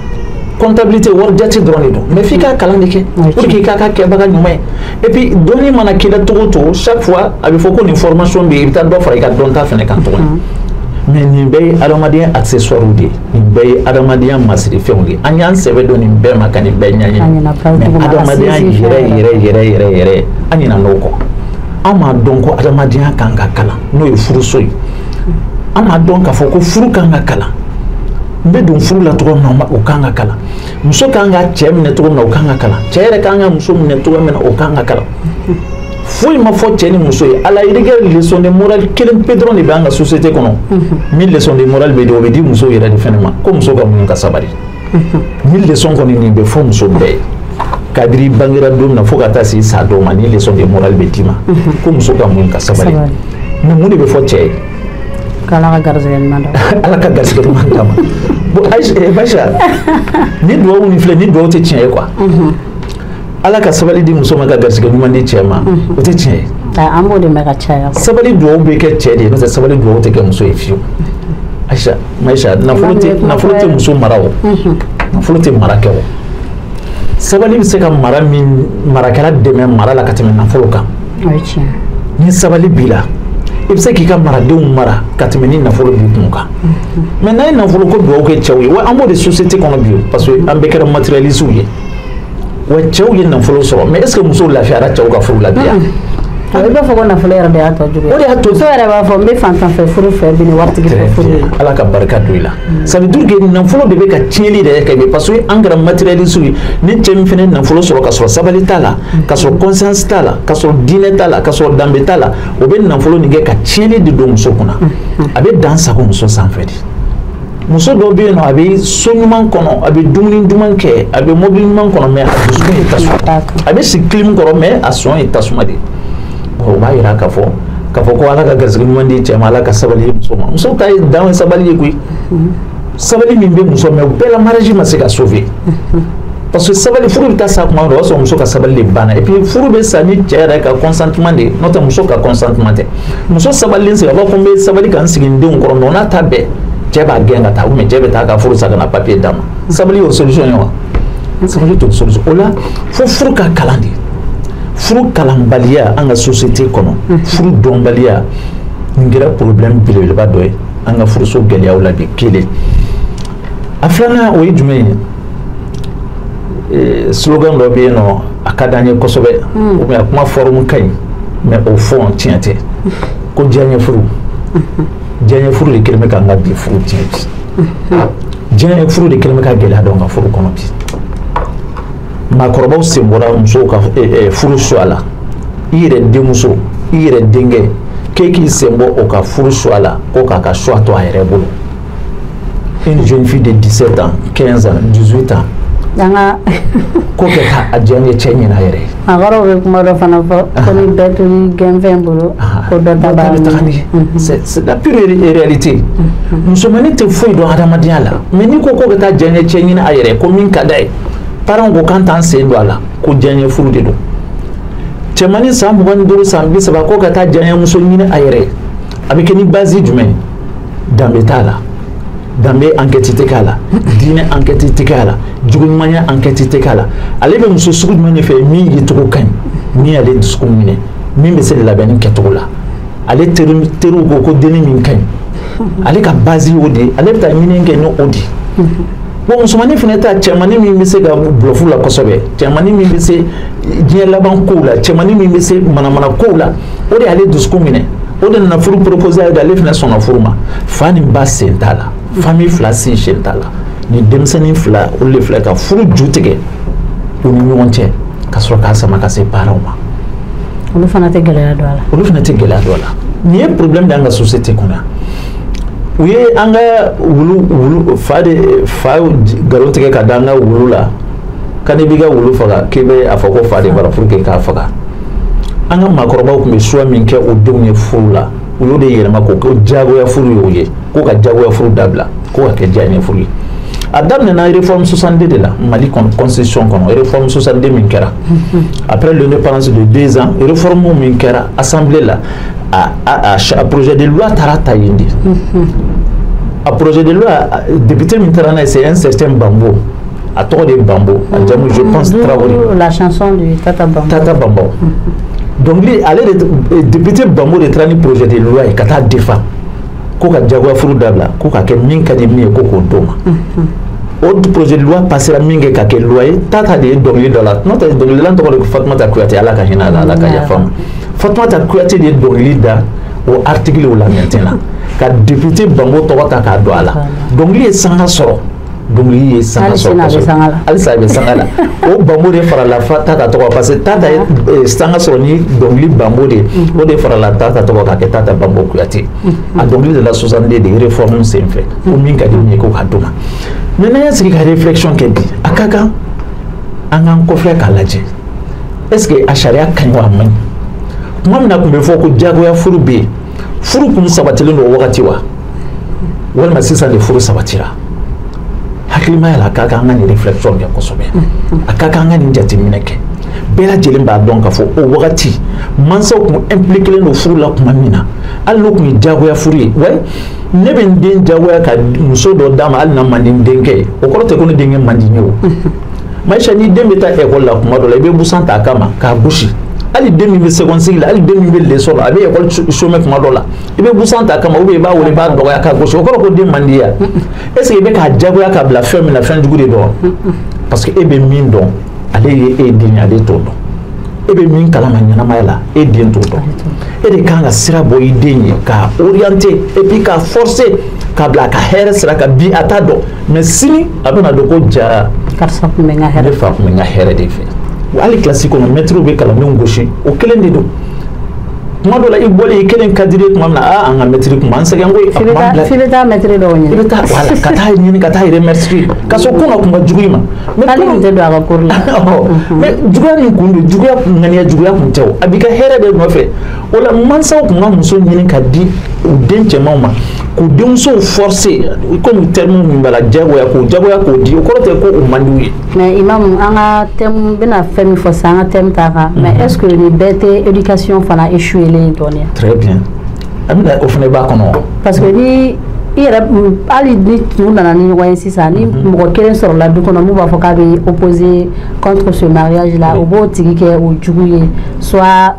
comptabilité, wari jate dɔrɔn de don, mais f'i k'a kalan de kɛ pour que i k'a ka kɛbaga ɲuman ye. Et puis dɔnni mana k'i la cogo o cogo, chaque fois a bɛ fɔ ko nin formation bɛ yen, i bɛ taa dɔ fara i ka dɔnta fana kan tuguni. Mais nin bɛɛ ye adamadenya accessoire de ye, nin bɛɛ ye adamadenya masirifɛnw de ye. An y'an sɛbɛ don nin bɛɛ ma ka nin bɛɛ ɲɛɲini, mais adamadenya yɛrɛ yɛrɛ yɛrɛ yɛrɛ yɛrɛ, an ɲinɛ n'o kɔ. An m'a dɔn ko adamadenya kan ka kalan, n'o ye furuso ye. An m'a dɔn k'a fɔ ko furu kan ka kalan. N bɛ don furu la cogo min na, o kan ka kalan. Muso kan ka cɛ minɛ cogo min na, o kan ka kalan. Cɛ yɛrɛ kan ka muso minɛ cogo min na, o kan ka kalan. Foyi ma fɔ cɛ ni muso ye. À la rigueur, leçon de morale kelen pe dɔrɔn de bɛ an ka société kɔnɔ. Min leçon de morale bɛ di, o bɛ di muso yɛrɛ de fɛnɛ ma, ko muso ka muɲu ka sabali. Ni leçon kɔni nin bɛ fɔ muso bɛɛ ye. Kabiri bangera don min na fo ka taa se sa dɔw ma, ni leçon de morale bɛ d'i ma, ko muso ka muɲu ka sabali. Mais mun de bɛ fɔ cɛ ye? Ala ka garisɛgɛ ɲuman d'a ma. Ala ka garisɛgɛ ɲuman d'a ma. Bon, Aïcha, ni duwawu nin filɛ, ni duwawu tɛ tiɲɛ ye quoi. Ala ka sabali di muso ma ka garisɛgɛ ɲuman di cɛ ma, o tɛ tiɲɛ ye. An b'o de mɛn ka caya. Sabali duwawu bɛ kɛ cɛ de ye, n'o tɛ sabali duwawu tɛ kɛ muso ye fiyewu. Aïcha, Maïcha, nafolo tɛ muso mara o. Nafolo tɛ mara kɛ o. Sabali bɛ se ka mara min, marakɛla dɛmɛ mara la ka tɛmɛ nafolo kan. O ye tiɲɛ. Ni sabali b'i la, i bɛ se k'i ka maradenw mara ka tɛmɛ ni nafolo b'i kun kan. Mais n'a ye nafolo ko duwawu kɛ cɛw ye, wa an b'o de société kɔnɔ bi, parce que an bɛɛ kɛra matérialiste ye. Wa cɛw ye nafolo sɔrɔ, mais est ce que musow lafiyara cɛw ka furu la bi yan? I b'a fɔ ko nafolo yɛrɛ de y'a tɔ jugu ye. O de y'a to. Muso yɛrɛ b'a fɔ n bɛ fantan fɛ furu fɛ bi ni waritigi fɛ furu ye. Ala ka barika don i la. Ça veut dire que nafolo de bɛ ka tiɲɛli yɛrɛ kɛ bi parce que an kɛra matérialiste ye. Ni cɛ min fana ye nafolo sɔrɔ ka sɔrɔ sabali t'a la, ka sɔrɔ conscience t'a la, ka sɔrɔ diinɛ t'a la, ka sɔrɔ danbe t'a la, o bɛ nafolo nin kɛ ka tiɲɛli de don muso kunna. A bɛ dan sago muso sanfɛ de. Muso dɔw bɛ yen nɔ, a bɛ so ɲuman kɔnɔ, a bɛ dumuni duman kɛ, a bɛ mobili ɲuman kɔnɔ, mais a dusukun ye tasuma. A bɛ sigi clim kɔrɔ, mais a sɔn ye tasuma de ye. O b'a yira k'a fɔ ko Ala ka garisɛgɛ ɲuman di cɛ ma, Ala ka sabali di muso ma. Muso ta ye dan ye sabali ye koyi. Sabali min bɛ muso, mais o bɛɛ la mariage ma se ka sauver. Parce que sabali, furu bɛ taa sa tuma dɔ, o y'a sɔrɔ muso ka sabali de banna. Et puis furu bɛ sa ni cɛ yɛrɛ ka consentement de ye, n'o tɛ muso ka consentement tɛ. Muso sabalilen sigi, a b'a fɔ ko n bɛ sabali ka n sigi n denw kɔrɔ, mais o n'a ta bɛɛ, cɛ b'a gɛn ka taa, ou bien cɛ bɛ taa ka furu sa ka na papier d'a ma. Sabali y'o solution ye wa? Sabali t'o solution. O la fo furu ka kalan de. Furu kalanbaliya an ka société kɔnɔ, furu dɔnbaliya, nin kɛra problème belebeleba dɔ ye an ka furuso gɛlɛyaw la bi. Kelen, a filanan o ye jumɛn ye? Slogan dɔ bɛ yen nɔ, a ka d'an ye kosɛbɛ, ou bien a kuma forme ka ɲi, mais au fond tiɲɛ tɛ, ko diyaɲɛ furu. Diyaɲɛ furu de kɛlen bɛ k'an ka bi furu tiɲɛ bi. Diyaɲɛ furu de kɛlen bɛ ka gɛlɛya don an ka furu kɔnɔ bi. Maakɔrɔbaw sen bɔra musow ka furu choix la. I yɛrɛ denmuso, i yɛrɛ denkɛ, k'e k'i sen bɔ o ka furu choix la, ko k'a ka choix to a yɛrɛ bolo. Une jeune fille de 17 ans, 15 ans, 18 ans, ko kɛ taa a diyaɲɛ cɛ ɲini a yɛrɛ ye. Maakɔrɔw bɛ kuma dɔ fana fɔ ko ni bɛɛ to ni gɛnfɛn bolo, ko dɔ ta b'a ɲɛ. C'est la pure réalité. Musomanin tɛ foyi dɔn adamadenya la, mais n'i ko ka taa diyaɲɛ cɛ ɲini a yɛrɛ, ko min ka d'a ye, parents ko k'an t'an sen don a la, ko diyaɲɛ furu de don. Cɛmanin san 25, san 30, ko ka taa diyaɲɛ muso ɲini a yɛrɛ, a bɛ kɛ ni base jumɛn ye? Danbe t'a la, danbe enquête tɛ k'a la, diinɛ enquête tɛ k'a la, juguɲumanya enquête tɛ k'a la. Ale bɛ muso sugu jumɛn de fɛ min yecogo ka ɲi, min y'ale dusukun minɛ, min bɛ se labɛnni kɛcogo la? Ale teriw ko ko denni min ka ɲi, ale ka base y'o de ye, ale bɛ taa ɲini kɛ ni o de ye. Bon, musomanin fana ta, cɛmanin min bɛ se ka bluff la kosɛbɛ, cɛmanin min bɛ se diɲɛ laban kow la, cɛmanin min bɛ se manamana kow la, o de y'ale dusukun minɛ, o de nana furu proposer a ye, ale fana sɔnna furu ma. Fa ni ba sen t'a la, famille fila sen t'a la. Ni denmisɛnnin fila, olu de filɛ ka furu ju tigɛ u ni ɲɔgɔn cɛ, ka sɔrɔ k'a sama ka se parents ma. Olu fana tɛ gɛlɛya don a la. Olu fana tɛ gɛlɛya don a la. Nin ye problème de y'an ka société kɔnɔ. U ye an ka wulu fa de fa nkalon tigɛ ka da an ka wulu la, ka n'i b'i ka wulu faga, k'i bɛ a fɔ ko fa de b'a la pour que k'a faga. An ka maakɔrɔbaw tun bɛ choix min kɛ o denw ye furu la, u y'o de yɛlɛma k'o kɛ diyagoya furu ye o ye, ko ka diyagoya furu dabila, ko ka kɛ diyaɲɛ furu ye. A daminɛna réforme 62 de la Mali constitution kɔnɔ, réforme 62 min kɛra après l'indépendance de 2 ans, réforme min kɛra assemblée la, a projet de loi taara ta yen de. A projet de loi, député min taara n'a ye, c'est un certain Bambo, a tɔgɔ de ye Bambo, a jamu je pense Traoré. La chanson du Tata Bambo. Tata Bambo. Donc ale de député Bambo de taara ni projet de loi ye ka taa défend, ko ka diyagoya furu dabila, ko ka kɛ min ka di min ye, ko k'o d'o ma. O projet de loi passera min kɛ ka kɛ loi ye, Tata de ye dɔnkili dɔ la, n'o tɛ dɔnkilidala tɔgɔ de ko Fatumata Kuyate, Ala ka hinɛ a la, Ala ka yafa ma. Fatumata Kuyate de ye dɔnkili da o article la maintenant, ka député Bambo tɔgɔ ta k'a don a la. Dɔnkili ye sanga sɔrɔ, dɔnkili ye sanga sɔrɔ kosɛbɛ, halisa a bɛ sanga la. O Bambo de farala Tata tɔgɔ, parce que Tata ye sanga sɔrɔ ni dɔnkili Bambo de ye, o de farala Tata tɔgɔ k'a kɛ Tata Bambo Kuyate. A dɔnkili de la 62 de réforme senfɛ, ko min ka di min ye, ko k'a d'o ma. Mais n'an y'a sigi ka réflexion kɛ bi, a ka kan an k'an kɔfilɛ k'a lajɛ, est ce que a sariya ka ɲi wa a man ɲi? Tuma min na tun bɛ fɔ ko diyagoya furu bɛ yen, furu kun sabatilen don o wagati wa, walima sisan de furu sabatira? Hakilimaya la, a ka kan an ka nin réflexion kɛ kosɛbɛ, a ka kan an ka nin jateminɛ kɛ. Bɛɛ lajɛlen b'a dɔn k'a fɔ o wagati mansaw kun impliqué don furu la tuma min na, hali n'o kun ye diyagoya furu ye. Wa ne bɛ n den diyagoya ka muso dɔ d'a ma, hali n'a man di n denkɛ ye, o kɔrɔ tɛ ko ne denkɛ man di n ye o. Maïcha, ni den bɛ taa école la tuma dɔ la, i bɛ busan ta a kama k'a gosi. Hali den min bɛ seconde cycle la, hali den min bɛ leçon la, a bɛ école chômer tuma dɔ la, i bɛ busan ta a kama, ou bien i b'a wele, i b'a dɔgɔya k'a gosi, o kɔrɔ ko den man di ya? Est ce que i bɛ k'a diyagoya k'a bila fɛn min na, fɛn jugu de don? Parce que e bɛ min dɔn, ale ye e den ye, ale t'o dɔn. E bɛ min kalama ɲɛnamaya la, e den t'o dɔn. E de kan ka sira bɔ i den ye, k'a orienter et puis k'a forcer k'a bila a ka hɛrɛ sira kan. Bi a t'a dɔn, mais sini a bɛna dɔn ko ja karisa tun bɛ n ka hɛrɛ, ne fa tun bɛ n ka hɛrɛ de fɛ. Hali kilasi kɔnɔ, mɛtiriw bɛ kalandenw gosi, o kelen de don. Tuma dɔ la, i bɔlen i kelen ka di tuma min na, aa, an ka mɛtiri tun b'an sɛgɛn koyi, a tun b'an bila. F'i bɛ taa mɛtiri dɔw ɲini. I bɛ taa, voilà, ka taa ɲini, ka taa remercier, ka sɔrɔ ko ka kun ka jugu i ma. Mais hali kun tɛ don a ka cours la. Mais juguya min kun don, juguya ŋaniya juguya kun tɛ o, a b'i ka hɛrɛ de nɔfɛ. O la, mansaw kun ka muso ɲini ka di u den cɛmanw ma, k'u denmusow forcer, komi terme min b'a la, jagoya, k'o jagoya k'o di, o kɔrɔ tɛ ko o man di u ye. Mais imam, an ka thème bɛna fɛn min fɔ sisan, an ka thème ta kan, mais est ce que nin bɛɛ tɛ éducation fana échoué len dɔɔnin? Très bien, an bɛna o fana b'a kɔnɔ. Parce que ni i yɛrɛ, hali ni u nana ni ɲɔgɔn ye sisan, ni mɔgɔ kelen sɔrɔla du kɔnɔ mun b'a fɔ k'a bɛ opposer contre ce mariage là, o b'o tigi kɛ o jugu ye. Soit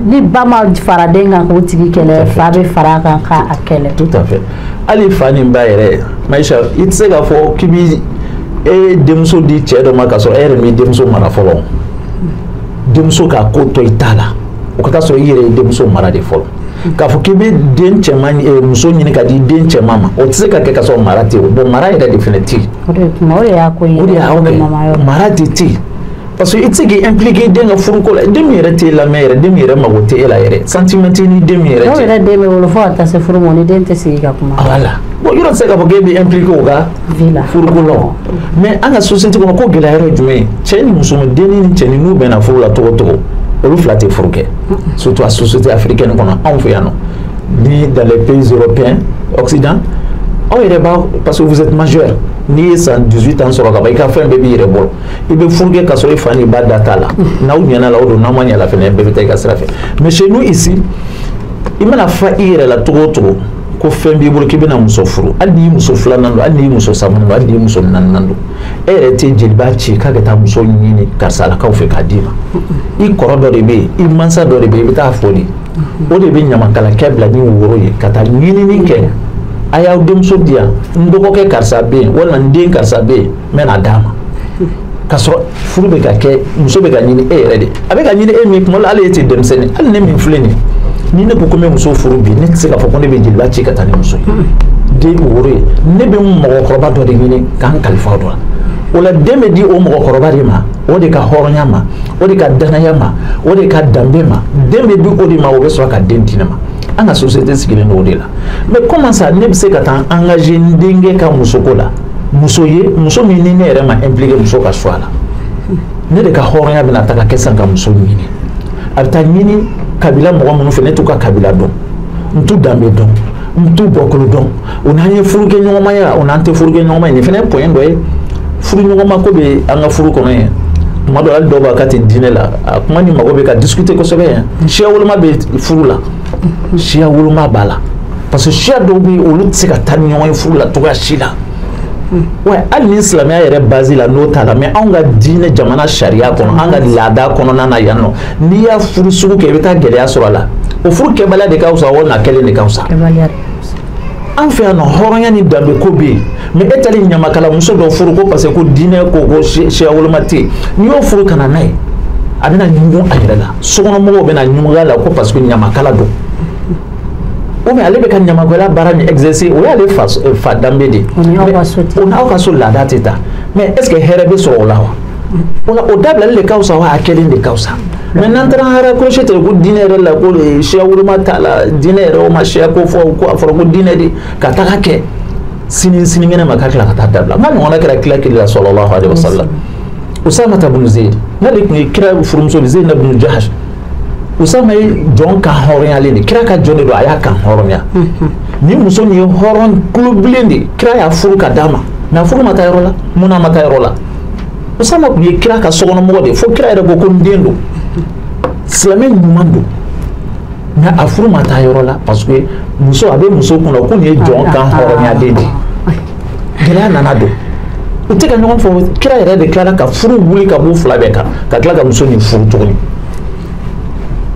ni ba ma fara den kan k'o tigi kɛlɛ, fa bɛ fara a kan k'a kɛlɛ. Tout à fait. Hali fa ni ba yɛrɛ, Maïcha, i tɛ se k'a fɔ k'i bi e denmuso di cɛ dɔ ma k'a sɔrɔ e yɛrɛ m'i denmuso mara fɔlɔ. Denmuso k'a ko to i ta la, o ka taa sɔrɔ i yɛrɛ ye denmuso mara de fɔlɔ. K'a fɔ k'i bɛ den cɛman, muso ɲini ka di den cɛman ma, o tɛ se ka kɛ ka sɔrɔ mara tɛ yen. Bon, mara yɛrɛ de fana tɛ yen. O de kuma, o de y'a ko ye. O de y'a kɛ mara de tɛ yen, parce que i tɛ se k'i impliquer den ka furuko la, den min yɛrɛ t'e lamɛn yɛrɛ, den min yɛrɛ mago tɛ e la yɛrɛ, sentiment t'i ni den min yɛrɛ cɛ. Dɔw yɛrɛ den bɛ wolo fo ka taa se furu ma, ni den tɛ sigi ka kuma. Voilà. Bon, yɔrɔ tɛ se k'a fɔ k'e bɛ impliquer o ka furuko la o. Mais an ka société kɔnɔ, ko gɛlɛya yɔrɔ ye jumɛn ye? Cɛ ni muso, denni ni cɛni, n'u bɛnna furu la cogo o cogo, olu fila tɛ furu kɛ, surtout a société africaine kɔnɔ, anw fɛ yan nɔ, ni dans les pays européens, occident, aw yɛrɛ b'a, parce que vous êtes majeur. N'i ye san 18 ans sɔrɔ ka ban, i ka fɛn bɛɛ b'i yɛrɛ bolo, i bɛ furu kɛ ka sɔrɔ i fa n'i ba da t'a la. N'aw ɲɛna la, o don, n'aw ma ɲɛ la fɛnɛ, bɛɛ bɛ taa i ka sira fɛ. Mais chez nous ici, i mana fa i yɛrɛ la cogo o cogo ko fɛn b'i bolo k'i bɛna muso furu, hali n'i muso filanan don, hali n'i muso sabanan don, hali n'i muso naaninan don, e yɛrɛ tɛ jeliba ci k'a ka taa muso ɲini karisalakaw fɛ k'a d'i ma. I kɔrɔ dɔ de bɛ yen, i mansa dɔ de bɛ yen, i bɛ taa fɔ de, o de bɛ ɲamakalakɛ bila ni woro ye ka taa ɲinini kɛ: a y'aw denmuso di yan, n dɔgɔkɛ karisa bɛ yen, walima n den karisa bɛ yen, n bɛ n'a d'a ma. K'a sɔrɔ furu bɛ ka kɛ, muso bɛ ka ɲini e yɛrɛ de, a bɛ ka ɲini e min, kuma la hali e tɛ denmisɛnnin. Hali ne min filɛ nin ye, ni ne ko ko n bɛ muso furu bi, ne tɛ se k'a fɔ ko ne bɛ jeliba ci ka taa ni muso ye den woro ye. Ne bɛ mɔgɔkɔrɔba dɔ de ɲini k'an kalifa o dɔ la. O la, den bɛ di o mɔgɔkɔrɔba de ma, o de ka hɔrɔnya ma, o de ka danaya ma, o de ka danbe ma, den bɛ di o de ma, o bɛ sɔrɔ ka den di ne ma. An ka société sigilen don o de la. Mais comment ça, ne bɛ se ka taa engager n denkɛ ka musoko la, muso ye, muso min ni ne yɛrɛ ma impliqué muso ka choix la? Ne de ka hɔrɔnya bɛna ta ka kɛ sisan ka muso ɲini. A bɛ taa ɲini kabila mɔgɔ minnu fɛ, ne t'u ka kabila dɔn, n t'u danbe dɔn, n t'u bɔkolo dɔn. O n'an ye furu kɛ ɲɔgɔnmaya, o n'an tɛ furu kɛ ɲɔgɔnma ye, nin fana ye point dɔ ye. Furu ɲɔgɔnma ko bɛ an ka furu kɔnɔ yen, tuma dɔ hali dɔw b'a k'a tɛ diinɛ la, a kuma ni mago bɛ ka discuter kosɛbɛ yan. Siya woloma bɛ furu la, siya woloma b'a la, parce que siya dɔw bɛ yen, olu tɛ se ka taa ni ɲɔgɔn ye furu la cogoya si la. Wa hali ni silamɛya yɛrɛ base la, n'o t'a la, mais anw ka diinɛ, jamana sariya kɔnɔ, an ka laada kɔnɔna na yan nɔ, n'i y'a furu sugu kɛ, i bɛ taa gɛlɛya sɔrɔ a la. O furu kɛbaliya de ka fisa walima kɛlen de ka fisa? An fɛ yan nɔ, hɔrɔnya ni danbe ko bɛ yen, mais e taalen ɲamakala muso dɔ furu ko parce que ko diinɛ ko ko siya woloma tɛ yen, n'i y'o furu ka na n'a ye, a bɛna ɲugun a yɛrɛ la, sokɔnɔmɔgɔw bɛna ɲugun a la ko parce que ɲamakala don, ou bien ale bɛ ka ɲamakalaya baara min exercer, o y'ale fa fa danbe de ye, o n'aw ka so laada tɛ taa. Mais est ce que hɛrɛ bɛ sɔrɔ o la wa? O la, o dabilali de ka fisa wa, a kɛlen de ka fisa? Mais n'an taara an raccrocher ten ko diinɛ yɛrɛ la, ko siya woloma t'a la, diinɛ yɛrɛ o ma siya ko fɔ, ko a fɔra ko diinɛ de ka taga kɛ, sini sinikɛnɛ ma ka tila ka taa dabila. N ka ɲɔgɔnna kɛra kira kiri la, sallallahu alaihi wasallam. Usama ibn Zayd, n'ale tun ye kira furumuso de, Zayd ibn Jahash, Usama ye jɔn kan hɔrɔnyalen de, kira ka jɔn de don, a y'a kan hɔrɔnya. Ni muso nin ye hɔrɔn kulobilen de, kira y'a furu ka d'a ma, mais a furu ma taa yɔrɔ la. Mun n'a ma taa yɔrɔ la? Usama tun ye kira ka sokɔnɔmɔgɔ de ye, fo kira yɛrɛ ko ko n den don, silamɛ ɲuman don, mais a furu ma taa yɔrɔ la, parce que muso, a bɛ muso kunna ko nin ye jɔn kan hɔrɔnyalen de ye. Gɛlɛya nana don, u tɛ ka ɲɔgɔn fɔ. Kira yɛrɛ de tilala ka furu wuli ka b'u fila bɛɛ kan, ka tila ka muso nin furu tuguni.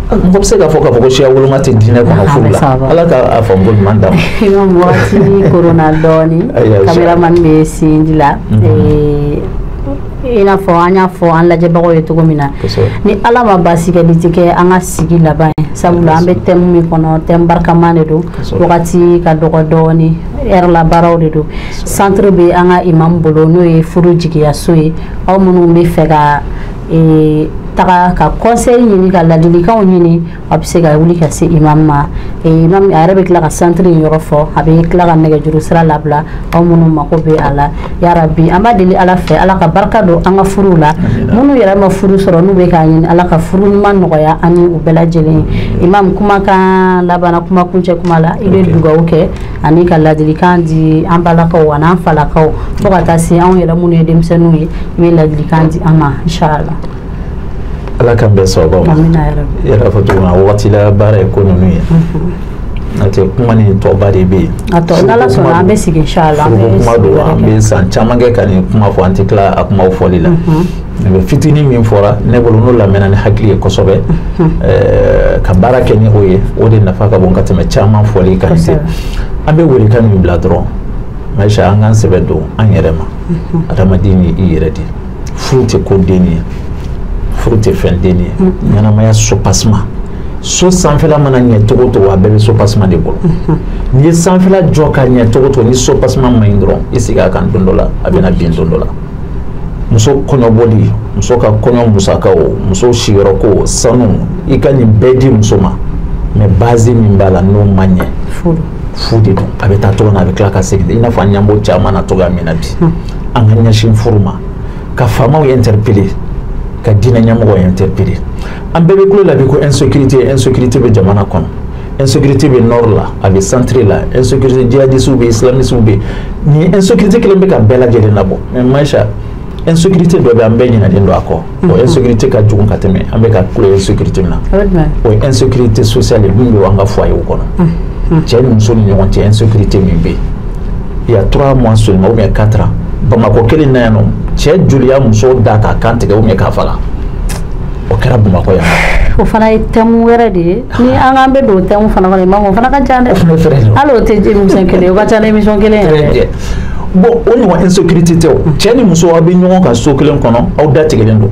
Mɔgɔ bɛ se k'a fɔ ko siya woloma tɛ diinɛ kɔnɔ furu la? Ala ka a faamu ko ɲuman d'a ma. Imam, waati korona dɔɔni, caméraman bɛ sin di la. I n'a fɔ an y'a fɔ an lajɛbagaw ye cogo min na, ni Ala ma baasi kɛ, nin tɛ kɛ an ka sigi laban ye, sabula an bɛ thème min kɔnɔ, thème barikama de don, wagati ka dɔgɔ dɔɔni, heure la baaraw de don. Centre bɛ an ka imam bolo, n'o ye furu jigiyaso ye. Aw minnu bɛ fɛ ka taga ka conseil ɲini, ka ladilikanw ɲini, a bɛ se ka wuli ka se imam ma. Imam a yɛrɛ bɛ tila ka centre in yɔrɔ fɔ, a bɛ tila ka nɛgɛjuru sira labila aw minnu mako bɛ a la. Yarabi, an b'a deli Ala fɛ, Ala ka barika don an ka furuw la. Minnu yɛrɛ ma furu sɔrɔ, n'u bɛ k'a ɲini, Ala ka furu ɲuman nɔgɔya an ni u bɛɛ lajɛlen ye. Imam, kumakan labanna, kuma kuncɛ kuma la, i bɛ dugawu kɛ ani ka ladilikan di an balakaw ani an falakaw, fo ka taa se anw yɛrɛ minnu ye denmisɛnninw ye, i bɛ ladilikan di an ma, inshallah. Ala k'an bɛn sababu ma. I yɛrɛ fɔ cogo min na, wagati la baara ye ko ninnu ye, n'o tɛ kuma ni tɔba de bɛ yen. A tɔ n'Ala sɔnna, an bɛ sigi inshallah. Furuko kuma don, an bɛ san caman kɛ ka nin kuma fɔ, an tɛ tila a kumaw fɔli la. Mais fitinin min fɔra ne bolo, n'o lamɛnna ni hakili ye kosɛbɛ, ka baara kɛ ni o ye, o de nafa ka bon ka tɛmɛ caman fɔli kan. An bɛ welekan min bila dɔrɔn, Maïcha, an k'an sɛbɛ don an yɛrɛ ma. Adamaden ye i yɛrɛ de ye. Furu tɛ ko denni ye, furu tɛ fɛn denni ye. Ɲɛnamaya soubassement, so sanfɛla mana ɲɛ cogo o cogo, a bɛɛ bɛ soubassement de bolo. N'i ye sanfɛla jɔ ka ɲɛ cogo o cogo, ni soubassement man ɲi dɔrɔn, i sigi a kan don dɔ la, a bɛna bin don dɔ la. Muso kɔɲɔbɔli, muso ka kɔɲɔ musakaw, muso siyɔrɔko, sanu, i ka nin bɛɛ di muso ma, mais base min b'a la n'o ma ɲɛ, fu de don. A bɛ taa cogo min na, a bɛ tila ka segin, i n'a fɔ an ɲɛ b'o caman na cogoya min na bi. An ka ɲɛsin furu ma, ka faamaw interpeller, ka diinɛ ɲɛmɔgɔw interpeller. An bɛɛ bɛ kulo la bi ko insécurité, insécurité bɛ jamana kɔnɔ, insécurité bɛ nord la, a bɛ centre la, insécurité, djihadistes bɛ, islamistes bɛ. Nin insécurité kelen bɛ ka bɛɛ lajɛlen labɔ. Mais Maïcha, insécurité dɔ bɛ, an bɛɛ ɲinɛnen don a kɔ. O insécurité ka jugu ka tɛmɛ an bɛ ka kulo insécurité min na. O ye insécurité sociale ye min bɛ an ka foyer kɔnɔ, cɛ ni muso ni ɲɔgɔn cɛ, insécurité min bɛ yen. Il y a 3 mois seulement ou bien 4 ans, Bamakɔ kelen na yan nɔ, cɛ joli y'a muso da k'a kan tigɛ ou bien k'a faga? O kɛra Bamakɔ yan. O fana ye thème wɛrɛ de ye. Ni an k'an bɛ don thème fana kɔnɔ, imam, o fana ka ca dɛ. O fana ye fɛrɛ de ye. Hali o tɛ émission kelen ye, o ka ca ni émission kelen yɛrɛ. Bon, o ɲɔgɔn insécurité tɛ o. Cɛ ni muso, aw bɛ ɲɔgɔn kan so kelen kɔnɔ, aw da tigɛlen don.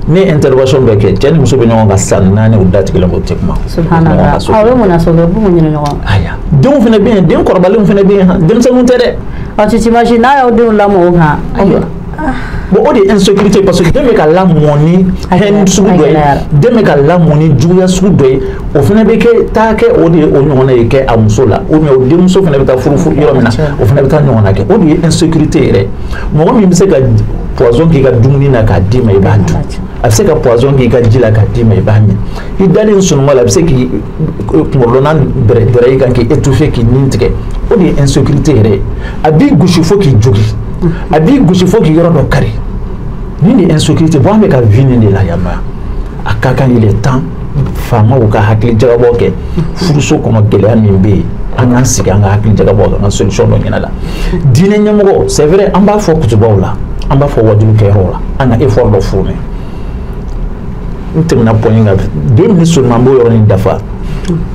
Ne ye intervention bɛɛ kɛ, cɛ ni muso bɛ ɲɔgɔn kan san 4, u da tigɛlen don, u tɛ kuma. Subhanallah, aw bɛ mun na so kɛ, u b'u mun ɲini ɲɔgɔn? Ayiwa, denw fana bɛ yen, den kɔrɔbalenw fana bɛ yen, denmisɛnninw tɛ dɛ. Ɔ, tu t'imagines n'a y'aw denw lamɔ o kan? Ayiwa. Bon, o de ye insécurité, parce que den bɛ ka lamɔ ni haine sugu dɔ ye, den bɛ ka lamɔ ni juguya sugu dɔ ye, o fana bɛ kɛ taa kɛ o de ye o ɲɔgɔnna ye kɛ a muso la, ou bien o denmuso fana bɛ taa furu furu yɔrɔ min na, o fana bɛ taa ɲɔgɔnna kɛ. O de ye insécurité yɛrɛ. Mɔgɔ min bɛ se ka poison k'i ka dumuni na k'a d'i ma, i b'a dun. A bɛ se ka poison k'i ka ji la k'a d'i ma, i b'a min. I dalen sunɔgɔ la, a bɛ se k'i kunkolodonna bɛrɛ bɛrɛ i kan k'i étouffer, k'i nin tigɛ. O de ye insécurité yɛrɛ ye. A b'i gosi fo k'i jogin, a b'i gosi fo k'i yɔrɔ dɔ kari. Nin de ye insécurité. Bon, an bɛ ka vie nin de la yan nɔ. A ka kan, il est temps faamaw ka hakili jagabɔ kɛ furuso kɔnɔ. Gɛlɛya min bɛ yen, an k'an sigi, an ka hakili jagabɔ kɛ, an ka solution dɔ ɲini a la. Diinɛ ɲɛmɔgɔ, c'est vrai, an b'a fɔ kutubaw la, an b'a fɔ wajulikɛyɔrɔw la, an ka effort dɔ fourni. N tɛmɛna point kan, 2 minutes seulement, n b'o yɔrɔnin dafa.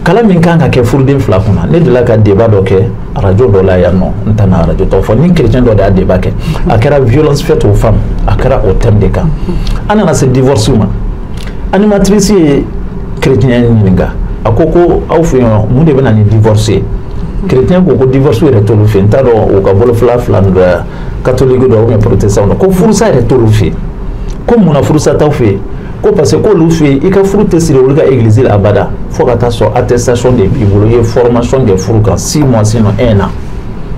Kalan min kan ka kɛ furuden fila kunna, ne delila ka débat dɔ kɛ arajo dɔ la yan nɔ, n tɛna arajo tɔgɔ fɔ, ni chrétien dɔ de y'a débat kɛ. A kɛra violence faite aux femmes, a kɛra o thème de kan. An nana se divorce ma, animatrice ye chrétien ɲininka, a ko ko aw fɛ yen mun de bɛ na ni divorce ye? Chrétien ko ko divorce yɛrɛ t'olu fɛ yen. N t'a dɔn u ka bolofila fila dɔ, catholique dɔ ou bien protestant dɔ, ko furusa yɛrɛ t'olu fɛ yen. Ko munna furusa t'aw fɛ yen? Ko parce que k'olu fɛ yen, i ka furu tɛ siri olu ka église la abada, fo ka taa sɔrɔ attestation de b'i bolo, i ye formation kɛ furu kan 6 mois, sinon 1 an,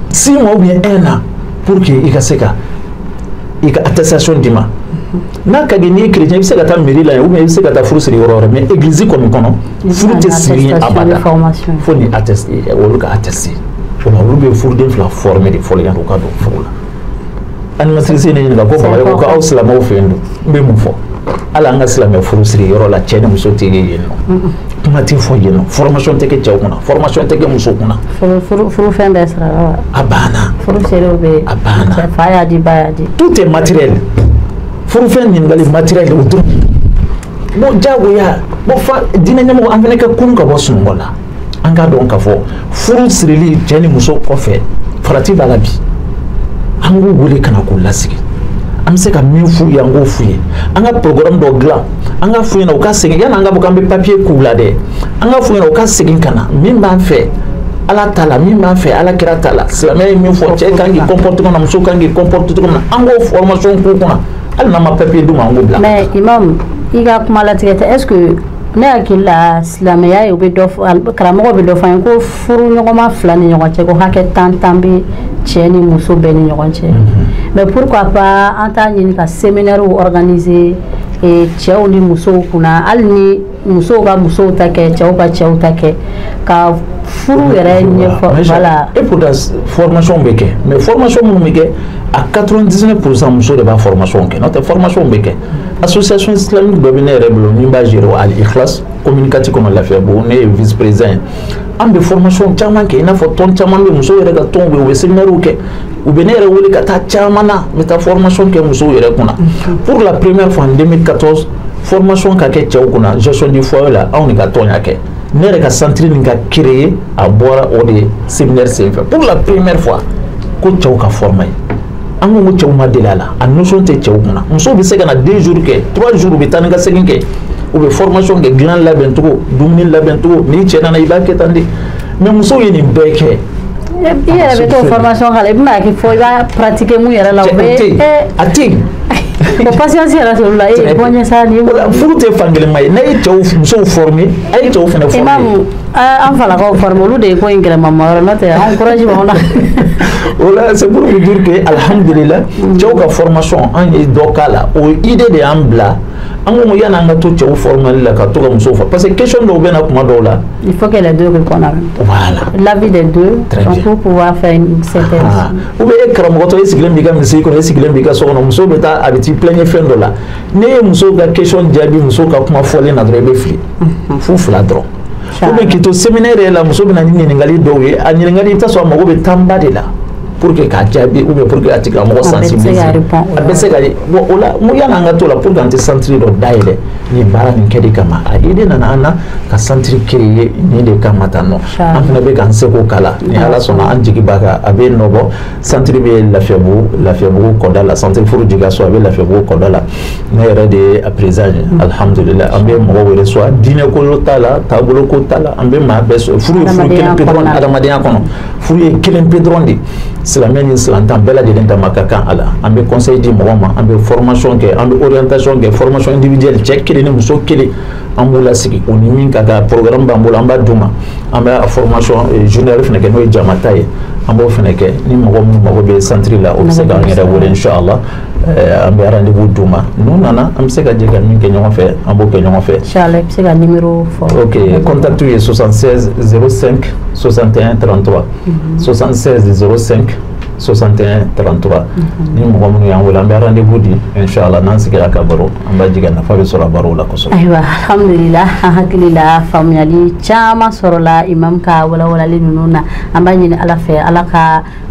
6 mois ou bien 1 an, pour que i ka se ka i ka attestation d'i ma. N'a ka di n'i ye chrétien, i bɛ se ka taa mairie la yen, ou bien i bɛ se ka taa furu siri yɔrɔ wɛrɛ, mais église kɔni kɔnɔ, furu tɛ siri yen abada fo ni attesté, olu ka attesté. O la, olu bɛ furuden fila former de fɔlɔ yanni u ka don furu la. Animatrice ye ne ɲininka ko Bagayogo, ko aw silamɛw fɛ yen don, n bɛ mun fɔ? Hali an ka silamɛ furu siri yɔrɔ la, cɛ ni muso tɛ ye yen nɔ, kuma tɛ fɔ yen nɔ, formation tɛ kɛ cɛw kunna, formation tɛ kɛ muso kunna. Furu fɛn bɛɛ sara la wa? A banna. Furu serew bɛ. A banna. Fa y'a di, ba y'a di. Tout est matériel. Furufɛn ɲininkali matériel o dɔrɔn. Bon, diyagoya, bon, fa diinɛ ɲɛmɔgɔ, an fana ka kun ka bɔ sunɔgɔ la. An k'a dɔn k'a fɔ furu sirili cɛ ni muso kɔfɛ, farati b'a la bi. An k'u wele ka na k'u lasigi. An bɛ se ka min f'u ye, an k'o f'u ye. An ka programme dɔ dilan, an ka f'u ɲɛna u ka segin. Yanni an ka fɔ k'an bɛ papier k'u la dɛ, an ka f'u ɲɛna u ka segin ka na min b'an fɛ Ala ta la, min b'an fɛ Ala kira ta la. Silamɛya ye min fɔ, cɛ kan k'i comporter cogo min na, muso kan k'i comporter cogo min na, an k'o formation k'u kunna. Hali n'an ma papier d'u ma, an k'o bila. Mais imam, i ka kuma latigɛ tɛ, est ce que ne hakili la silamɛya ye, u bɛ dɔ fɔ, karamɔgɔ bɛ dɔ fɔ an ye ko furu ɲɔgɔnma fila ni ɲɔgɔn cɛ, ko hakɛ tan tan bɛ cɛ ni muso bɛɛ ni ɲɔgɔn cɛ. Mais pourquoi pas an t'a ɲini ka séminaire organiser cɛw ni musow kunna, hali ni musow ka musow ta kɛ, cɛw ka cɛw ta kɛ, ka furu yɛrɛ ɲɛfɔ, voilà. Et pourtant formation bɛ kɛ, mais formation minnu bɛ kɛ, à 99% muso de b'a formation kɛ. N'o tɛ, formation bɛ kɛ. Association islamique dɔ bɛ ne yɛrɛ bolo min b'a gérer, Al Ikhlas communicatif kɔnɔ Lafiyabugu, ne ye vice président ye. An bɛ formation caman kɛ, i n'a fɔ tɔn caman bɛ, musow yɛrɛ ka tɔnw bɛ, u bɛ séminaire kɛ, u bɛ ne yɛrɛ wele ka taa caman na, n bɛ taa formation kɛ musow yɛrɛ kunna. Pour la première fois en 2014, formation ka kɛ cɛw kunna gestion du foyer la, anw de ka tɔn y'a kɛ. Ne yɛrɛ ka centre nin ka créer, a bɔra o de séminaire senfɛ. Pour la première fois ko cɛw ka former ye, an ko cɛw ma deli a la, a notion tɛ cɛw kunna. Musow bɛ se ka na 2 jours kɛ, 3 jours, u bɛ taa ni ka segin kɛ, u bɛ formation kɛ, dilan labɛn cogo, dumuni labɛn cogo, n'i cɛ nana i b'a kɛ tan de. Mais musow ye nin bɛɛ kɛ. I yɛrɛ bɛ t'o formation k'a la, i bɛna kɛ fɔ i b'a pratiquer mun yɛrɛ la, o bɛ a tɛ yen. O patience yɛrɛ t'olu la, e bɔ ɲɛ sa nin. Furu tɛ fankelenma ye. N'a ye cɛw musow former, a ye cɛw fana former. Imam, an falakaw former, olu de ye ko in gɛlɛma ma yɔrɔ, n'o tɛ anw courage b'anw na. O la, c'est pour vous dire que alhamdulillah, cɛw ka formation, an ye dɔ k'a la. O idée de y'an bila, an ko yanni an ka to cɛw formali la, ka to ka musow former, parce que question dɔw bɛ na kuma dɔw la. Il faut que les deux répondent en même temps. Voilà. L'avis des deux. Très bien. Pour pouvoir faire une synthèse. Ah. Ou bien e karamɔgɔtɔ, e sigilen b'i ka misiri kɔnɔ, e sigilen b'i ka so kɔnɔ, muso bɛ taa, a bɛ t'i plaigner fɛn dɔ la. Ne ye musow ka question jaabi musow ka kuma fɔlen na dɔrɔn, i bɛ fili fu fila dɔrɔn. Ou bien k'i to séminaire yɛrɛ la, muso bɛ na ni ɲininkali dɔw ye, a ɲininkali, i bɛ taa sɔrɔ a mago bɛ temps ba de la pour que k'a jaabi, ou bien pour que a tigilamɔgɔ sensibiliser, a bɛ se ka. Bon, o la n ko yanni an ka to la, pour que an tɛ centre dɔ dayɛlɛ nin baara nin kɛ de kama, a idée nana an na ka centre créer nin de kama tan nɔ. An fana bɛ k'an seko k'a la, ni Ala sɔnna, an jigi b'a kan, a bɛ nɔ bɔ. Centre bɛ Lafiyabugu, Lafiyabugu kɔda la, centre furu jigaso, a bɛ Lafiyabugu kɔda la. Ne yɛrɛ de ye a président ye, alhamdulilayi. An bɛ mɔgɔw wele, soit diinɛ ko t'a la, taabolo ko t'a la, an bɛ maa bɛɛ sɔrɔ. Furu ye furu kelen pe dɔrɔn, adamadenya kɔnɔ furu ye kelen pe dɔrɔn de. Silamɛ ni silantan bɛɛ lajɛlen dama ka kan a la. An bɛ conseil di mɔgɔ ma, an bɛ formation kɛ, an bɛ orientation kɛ, formation individuelle, cɛ kelen ni muso kelen, an b'u lasigi o ni min ka kan. Programme b'an bolo, an b'a d'u ma. An bɛ formation générale fana kɛ, n'o ye jama ta ye, an b'o fana kɛ. Ni mɔgɔ minnu mago bɛ centre la, o bɛ se k'an yɛrɛ wele, inchallah, an bɛ rendez-vous d'u ma. N'u nana, an bɛ se ka jɛ ka min kɛ ɲɔgɔn fɛ, an b'o kɛ ɲɔgɔn fɛ. Inchallah, i bɛ se ka numéro fɔ. Ok, contact ye 76 05 61 33, 76 05 61 33. Ni mɔgɔ minnu y'an wele, an bɛ rendez-vous di, inchallah. N'an sigira ka baro, an b'a jigin nafa bɛ sɔrɔ a barow la kosɛbɛ. Ayiwa, alhamdulillah, an hakili la faamuyali caman sɔrɔla imam ka walawalali ninnu na. An b'a ɲini Ala fɛ, Ala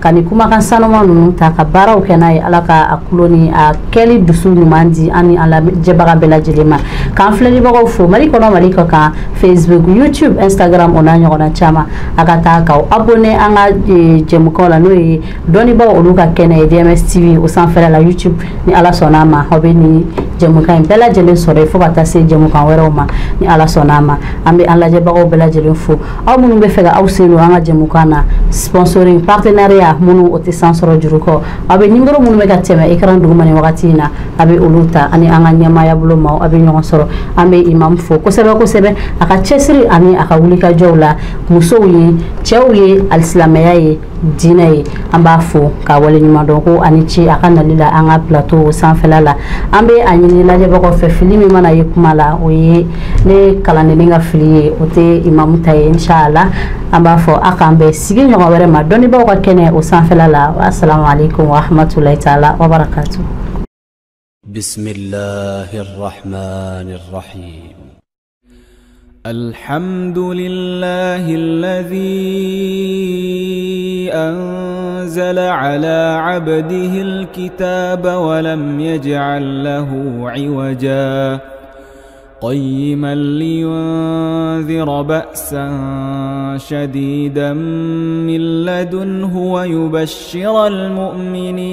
ka nin kumakan sanuman ninnu ta ka baaraw kɛ n'a ye, Ala ka a kulo ni a kɛli dusu ɲuman di an ni an lajɛbaga bɛɛ lajɛlen ma. K'an filɛlibagaw fo Mali kɔnɔ, Mali kɔ kan, Facebook, YouTube, Instagram, o n'a ɲɔgɔnna caman. A ka taa k'aw abonné an ka jɛmukanw la, n'o ye dɔnnibaaw olu ka kɛnɛ ye, DMS TV o sanfɛla la, YouTube. Ni Ala sɔnna a ma, aw bɛ nin jɛmukan in bɛɛ lajɛlen sɔrɔ yen, fo ka taa se jɛmukan wɛrɛw ma, ni Ala sɔnna a ma. An bɛ an lajɛbagaw bɛɛ lajɛlen fo. Aw minnu bɛ fɛ ka aw sen don an ka jɛmukan na, sponsoring, partenariat minnu, o tɛ san sɔrɔ juru kɔ, aw bɛ numéro minnu bɛ ka tɛmɛ écran duguma nin wagati in na, a bɛ olu ta, ani an ka ɲɛmaaya bolo ma, aw bɛ ɲɔgɔn sɔrɔ. An bɛ imam fo kosɛbɛ kosɛbɛ, a ka cɛsiri ani a ka wulikajɔw la, musow ye, cɛw ye, alisilamɛya ye, diinɛ ye. An b'a fo k'a waleɲuman dɔn ko ani ci a ka nali la an ka plateau sanfɛla la. An bɛ a ɲini lajɛbagaw fɛ, fili min mana ye kuma la, o ye ne kalanden ka fili ye, o tɛ imamu ta ye, inshallah. An b'a fɔ a k'an bɛn sigi ɲɔgɔn wɛrɛ ma dɔnnibaaw ka kɛnɛ o sanfɛla la. Assalamu alaikum wa rahmatulahi taala wa barakatuh. بسم الله الرحمن الرحيم. الحمد لله الذي أنزل على عبده الكتاب ولم يجعل له عوجا، قيما لينذر بأسا شديدا من لدنه ويبشر المؤمنين.